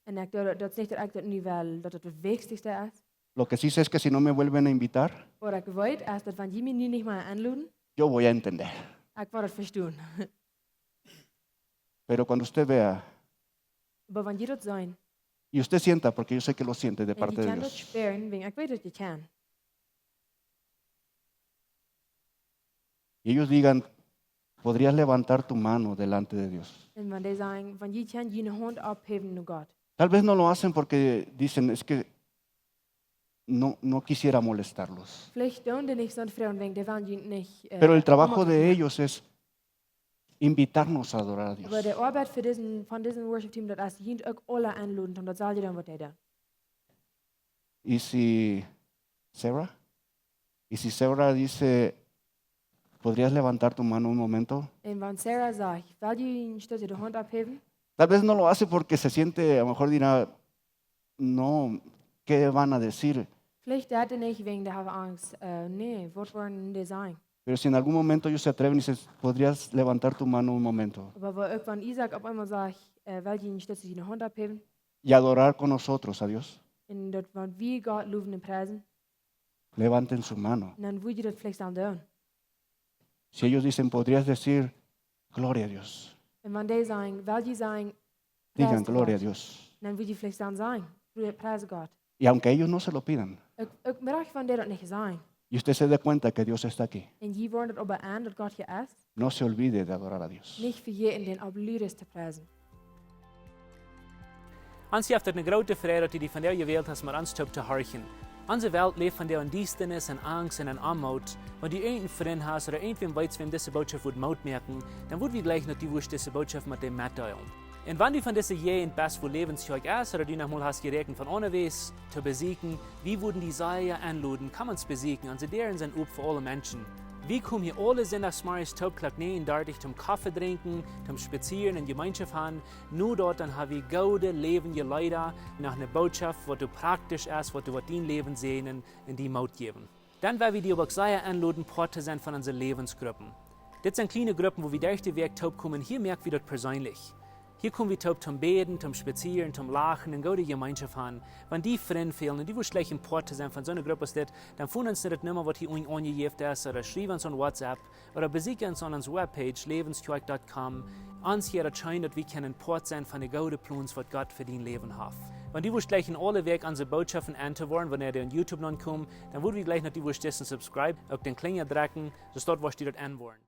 Un ekj doo, daut es nich, daut ekj daut nu well, daut daut daut wichtichste es. Lo que sí sé es que si no me vuelven a invitar, Waut ekj weet, es daut wan jie mie nu nich mea aunloden, yo voy a entender. Ekj woa daut vestonen. Pero cuando usted vea, Oba wan jie daut seenen, y usted sienta, porque yo sé que lo siente de parte de Dios. Un jie kjennen daut spieren, wäajen ekj weet, daut jie kjennen. Y ellos digan, podrías levantar tu mano delante de Dios. Un wan dee sajen, wan jie kjennen june Haunt opphäwen no Gott. Tal vez no lo hacen porque dicen, es que no, no quisiera molestarlos. Veleicht doonen dee nich soo froagen, wäajen dee wellen junt nich, äh, Pero el trabajo de ellos es invitarnos a adorar a Dios. Oba de Oabeit fa disen, von disen Worship Team, daut es junt uk aule aunloden, om daut selwje doonen, waut dee doonen. Y si Sarah, y si Sarah dice, ¿podrías levantar tu mano un momento? Un wan Sarah sajcht, well jie een Stootje de Haunt opphäwen? Tal vez no lo hace porque se siente, a lo mejor dirá, no, ¿qué van a decir? Veleicht deit dee nich wäajen dee haft Angst, äh, nä, waut woaren dee sajen? Pero si en algún momento ellos se atreven y dicen, ¿podrías levantar tu mano un momento? Oba wan uk wan Isaak opp eemol sajcht, äh, well jie een Stootje siene Haunt opphäwen? Y adorar con nosotros a Dios. Un daut wan wie Gott lowen un priesen, Levanten su mano. Dan wudd jie daut veleicht aul doonen. Si ellos dicen, podrías decir, gloria a Dios. Un wan dee sajen, well jie sajen, Digan, gloria a Dios. Dan wudd jie veleicht dan sajen, priese Gott. Y aunque ellos no se lo pidan, Uk, uk moakt wan dee daut nich sajen. Y usted se dé cuenta que Dios está aquí. Un jie woaren daut oba aun, daut Gott hia es. No se olvide de adorar a Dios. Nich vejäten, dän opp Liedes to priesen. Ons jeft et eene groote Freid, daut du die vondoag jewält hast, met ons toop to horchen. Onse Welt läft vondoag en Diestanis, en Angst un en Oamoot. Wan du irjent een Frint hast ooda irjentwäm weetst, wäm dise Bootschoft wudd Moot moaken, dan wudd wie jleichen, daut du wurscht dise Bootschoft met däm metdeelen. Un wan du von dise Jäajent best, wua Läwens Kjoakj es, ooda du noch mol hast jeräakjent von aundawäajes to besieekjen, wie wudden die sea enloden, komm ons besieekjen. Onse Däaren sent op fa aule Menschen. Wie komen hia aule Sindachsmorjes toop Klock näajen dartich toom Koffe drinkjen, toom spazieren un Jemeenschoft han. No daut dan ha wie goode, läwendje Leeda, no eene Bootschoft, waut doa praktisch es, waut doa woat dien Läwen säajnen un die Moot jäwen. Dan well wie die uk sea enloden, Poat to sennen von onse Läwensgruppen. Dit sent kjliene Gruppen, wua wie derch de Wäakj toop komen. Hia moak wie daut perseenlich. Hia kom wie toop toom bäden, toom spazieren, toom lachen un goode Jemeenschoft han. Wan die Frind fälen un du wurscht jleichen Poat to sennen von soone Grupp aus dit, dan foon ons no daut Numma, waut hia unjen aunjejäft es, ooda schriew ons aun WhatsApp, ooda besieekj ons aun onse Webpage, läwens kjoakj dot com. Ons jeit daut scheen, daut wie kjennen Poat sennen von de goode Plons, waut Gott fa dien Läwen haft. Wan du wurscht jleichen aule Wäakj onse Bootschoften en to woaren, wanea dee aun YouTube nopp komen, dan wudd wie jleichen, daut du wurscht disen subscribe, uk dän Kjlinja drekjen, soo daut wurscht du daut en woaren.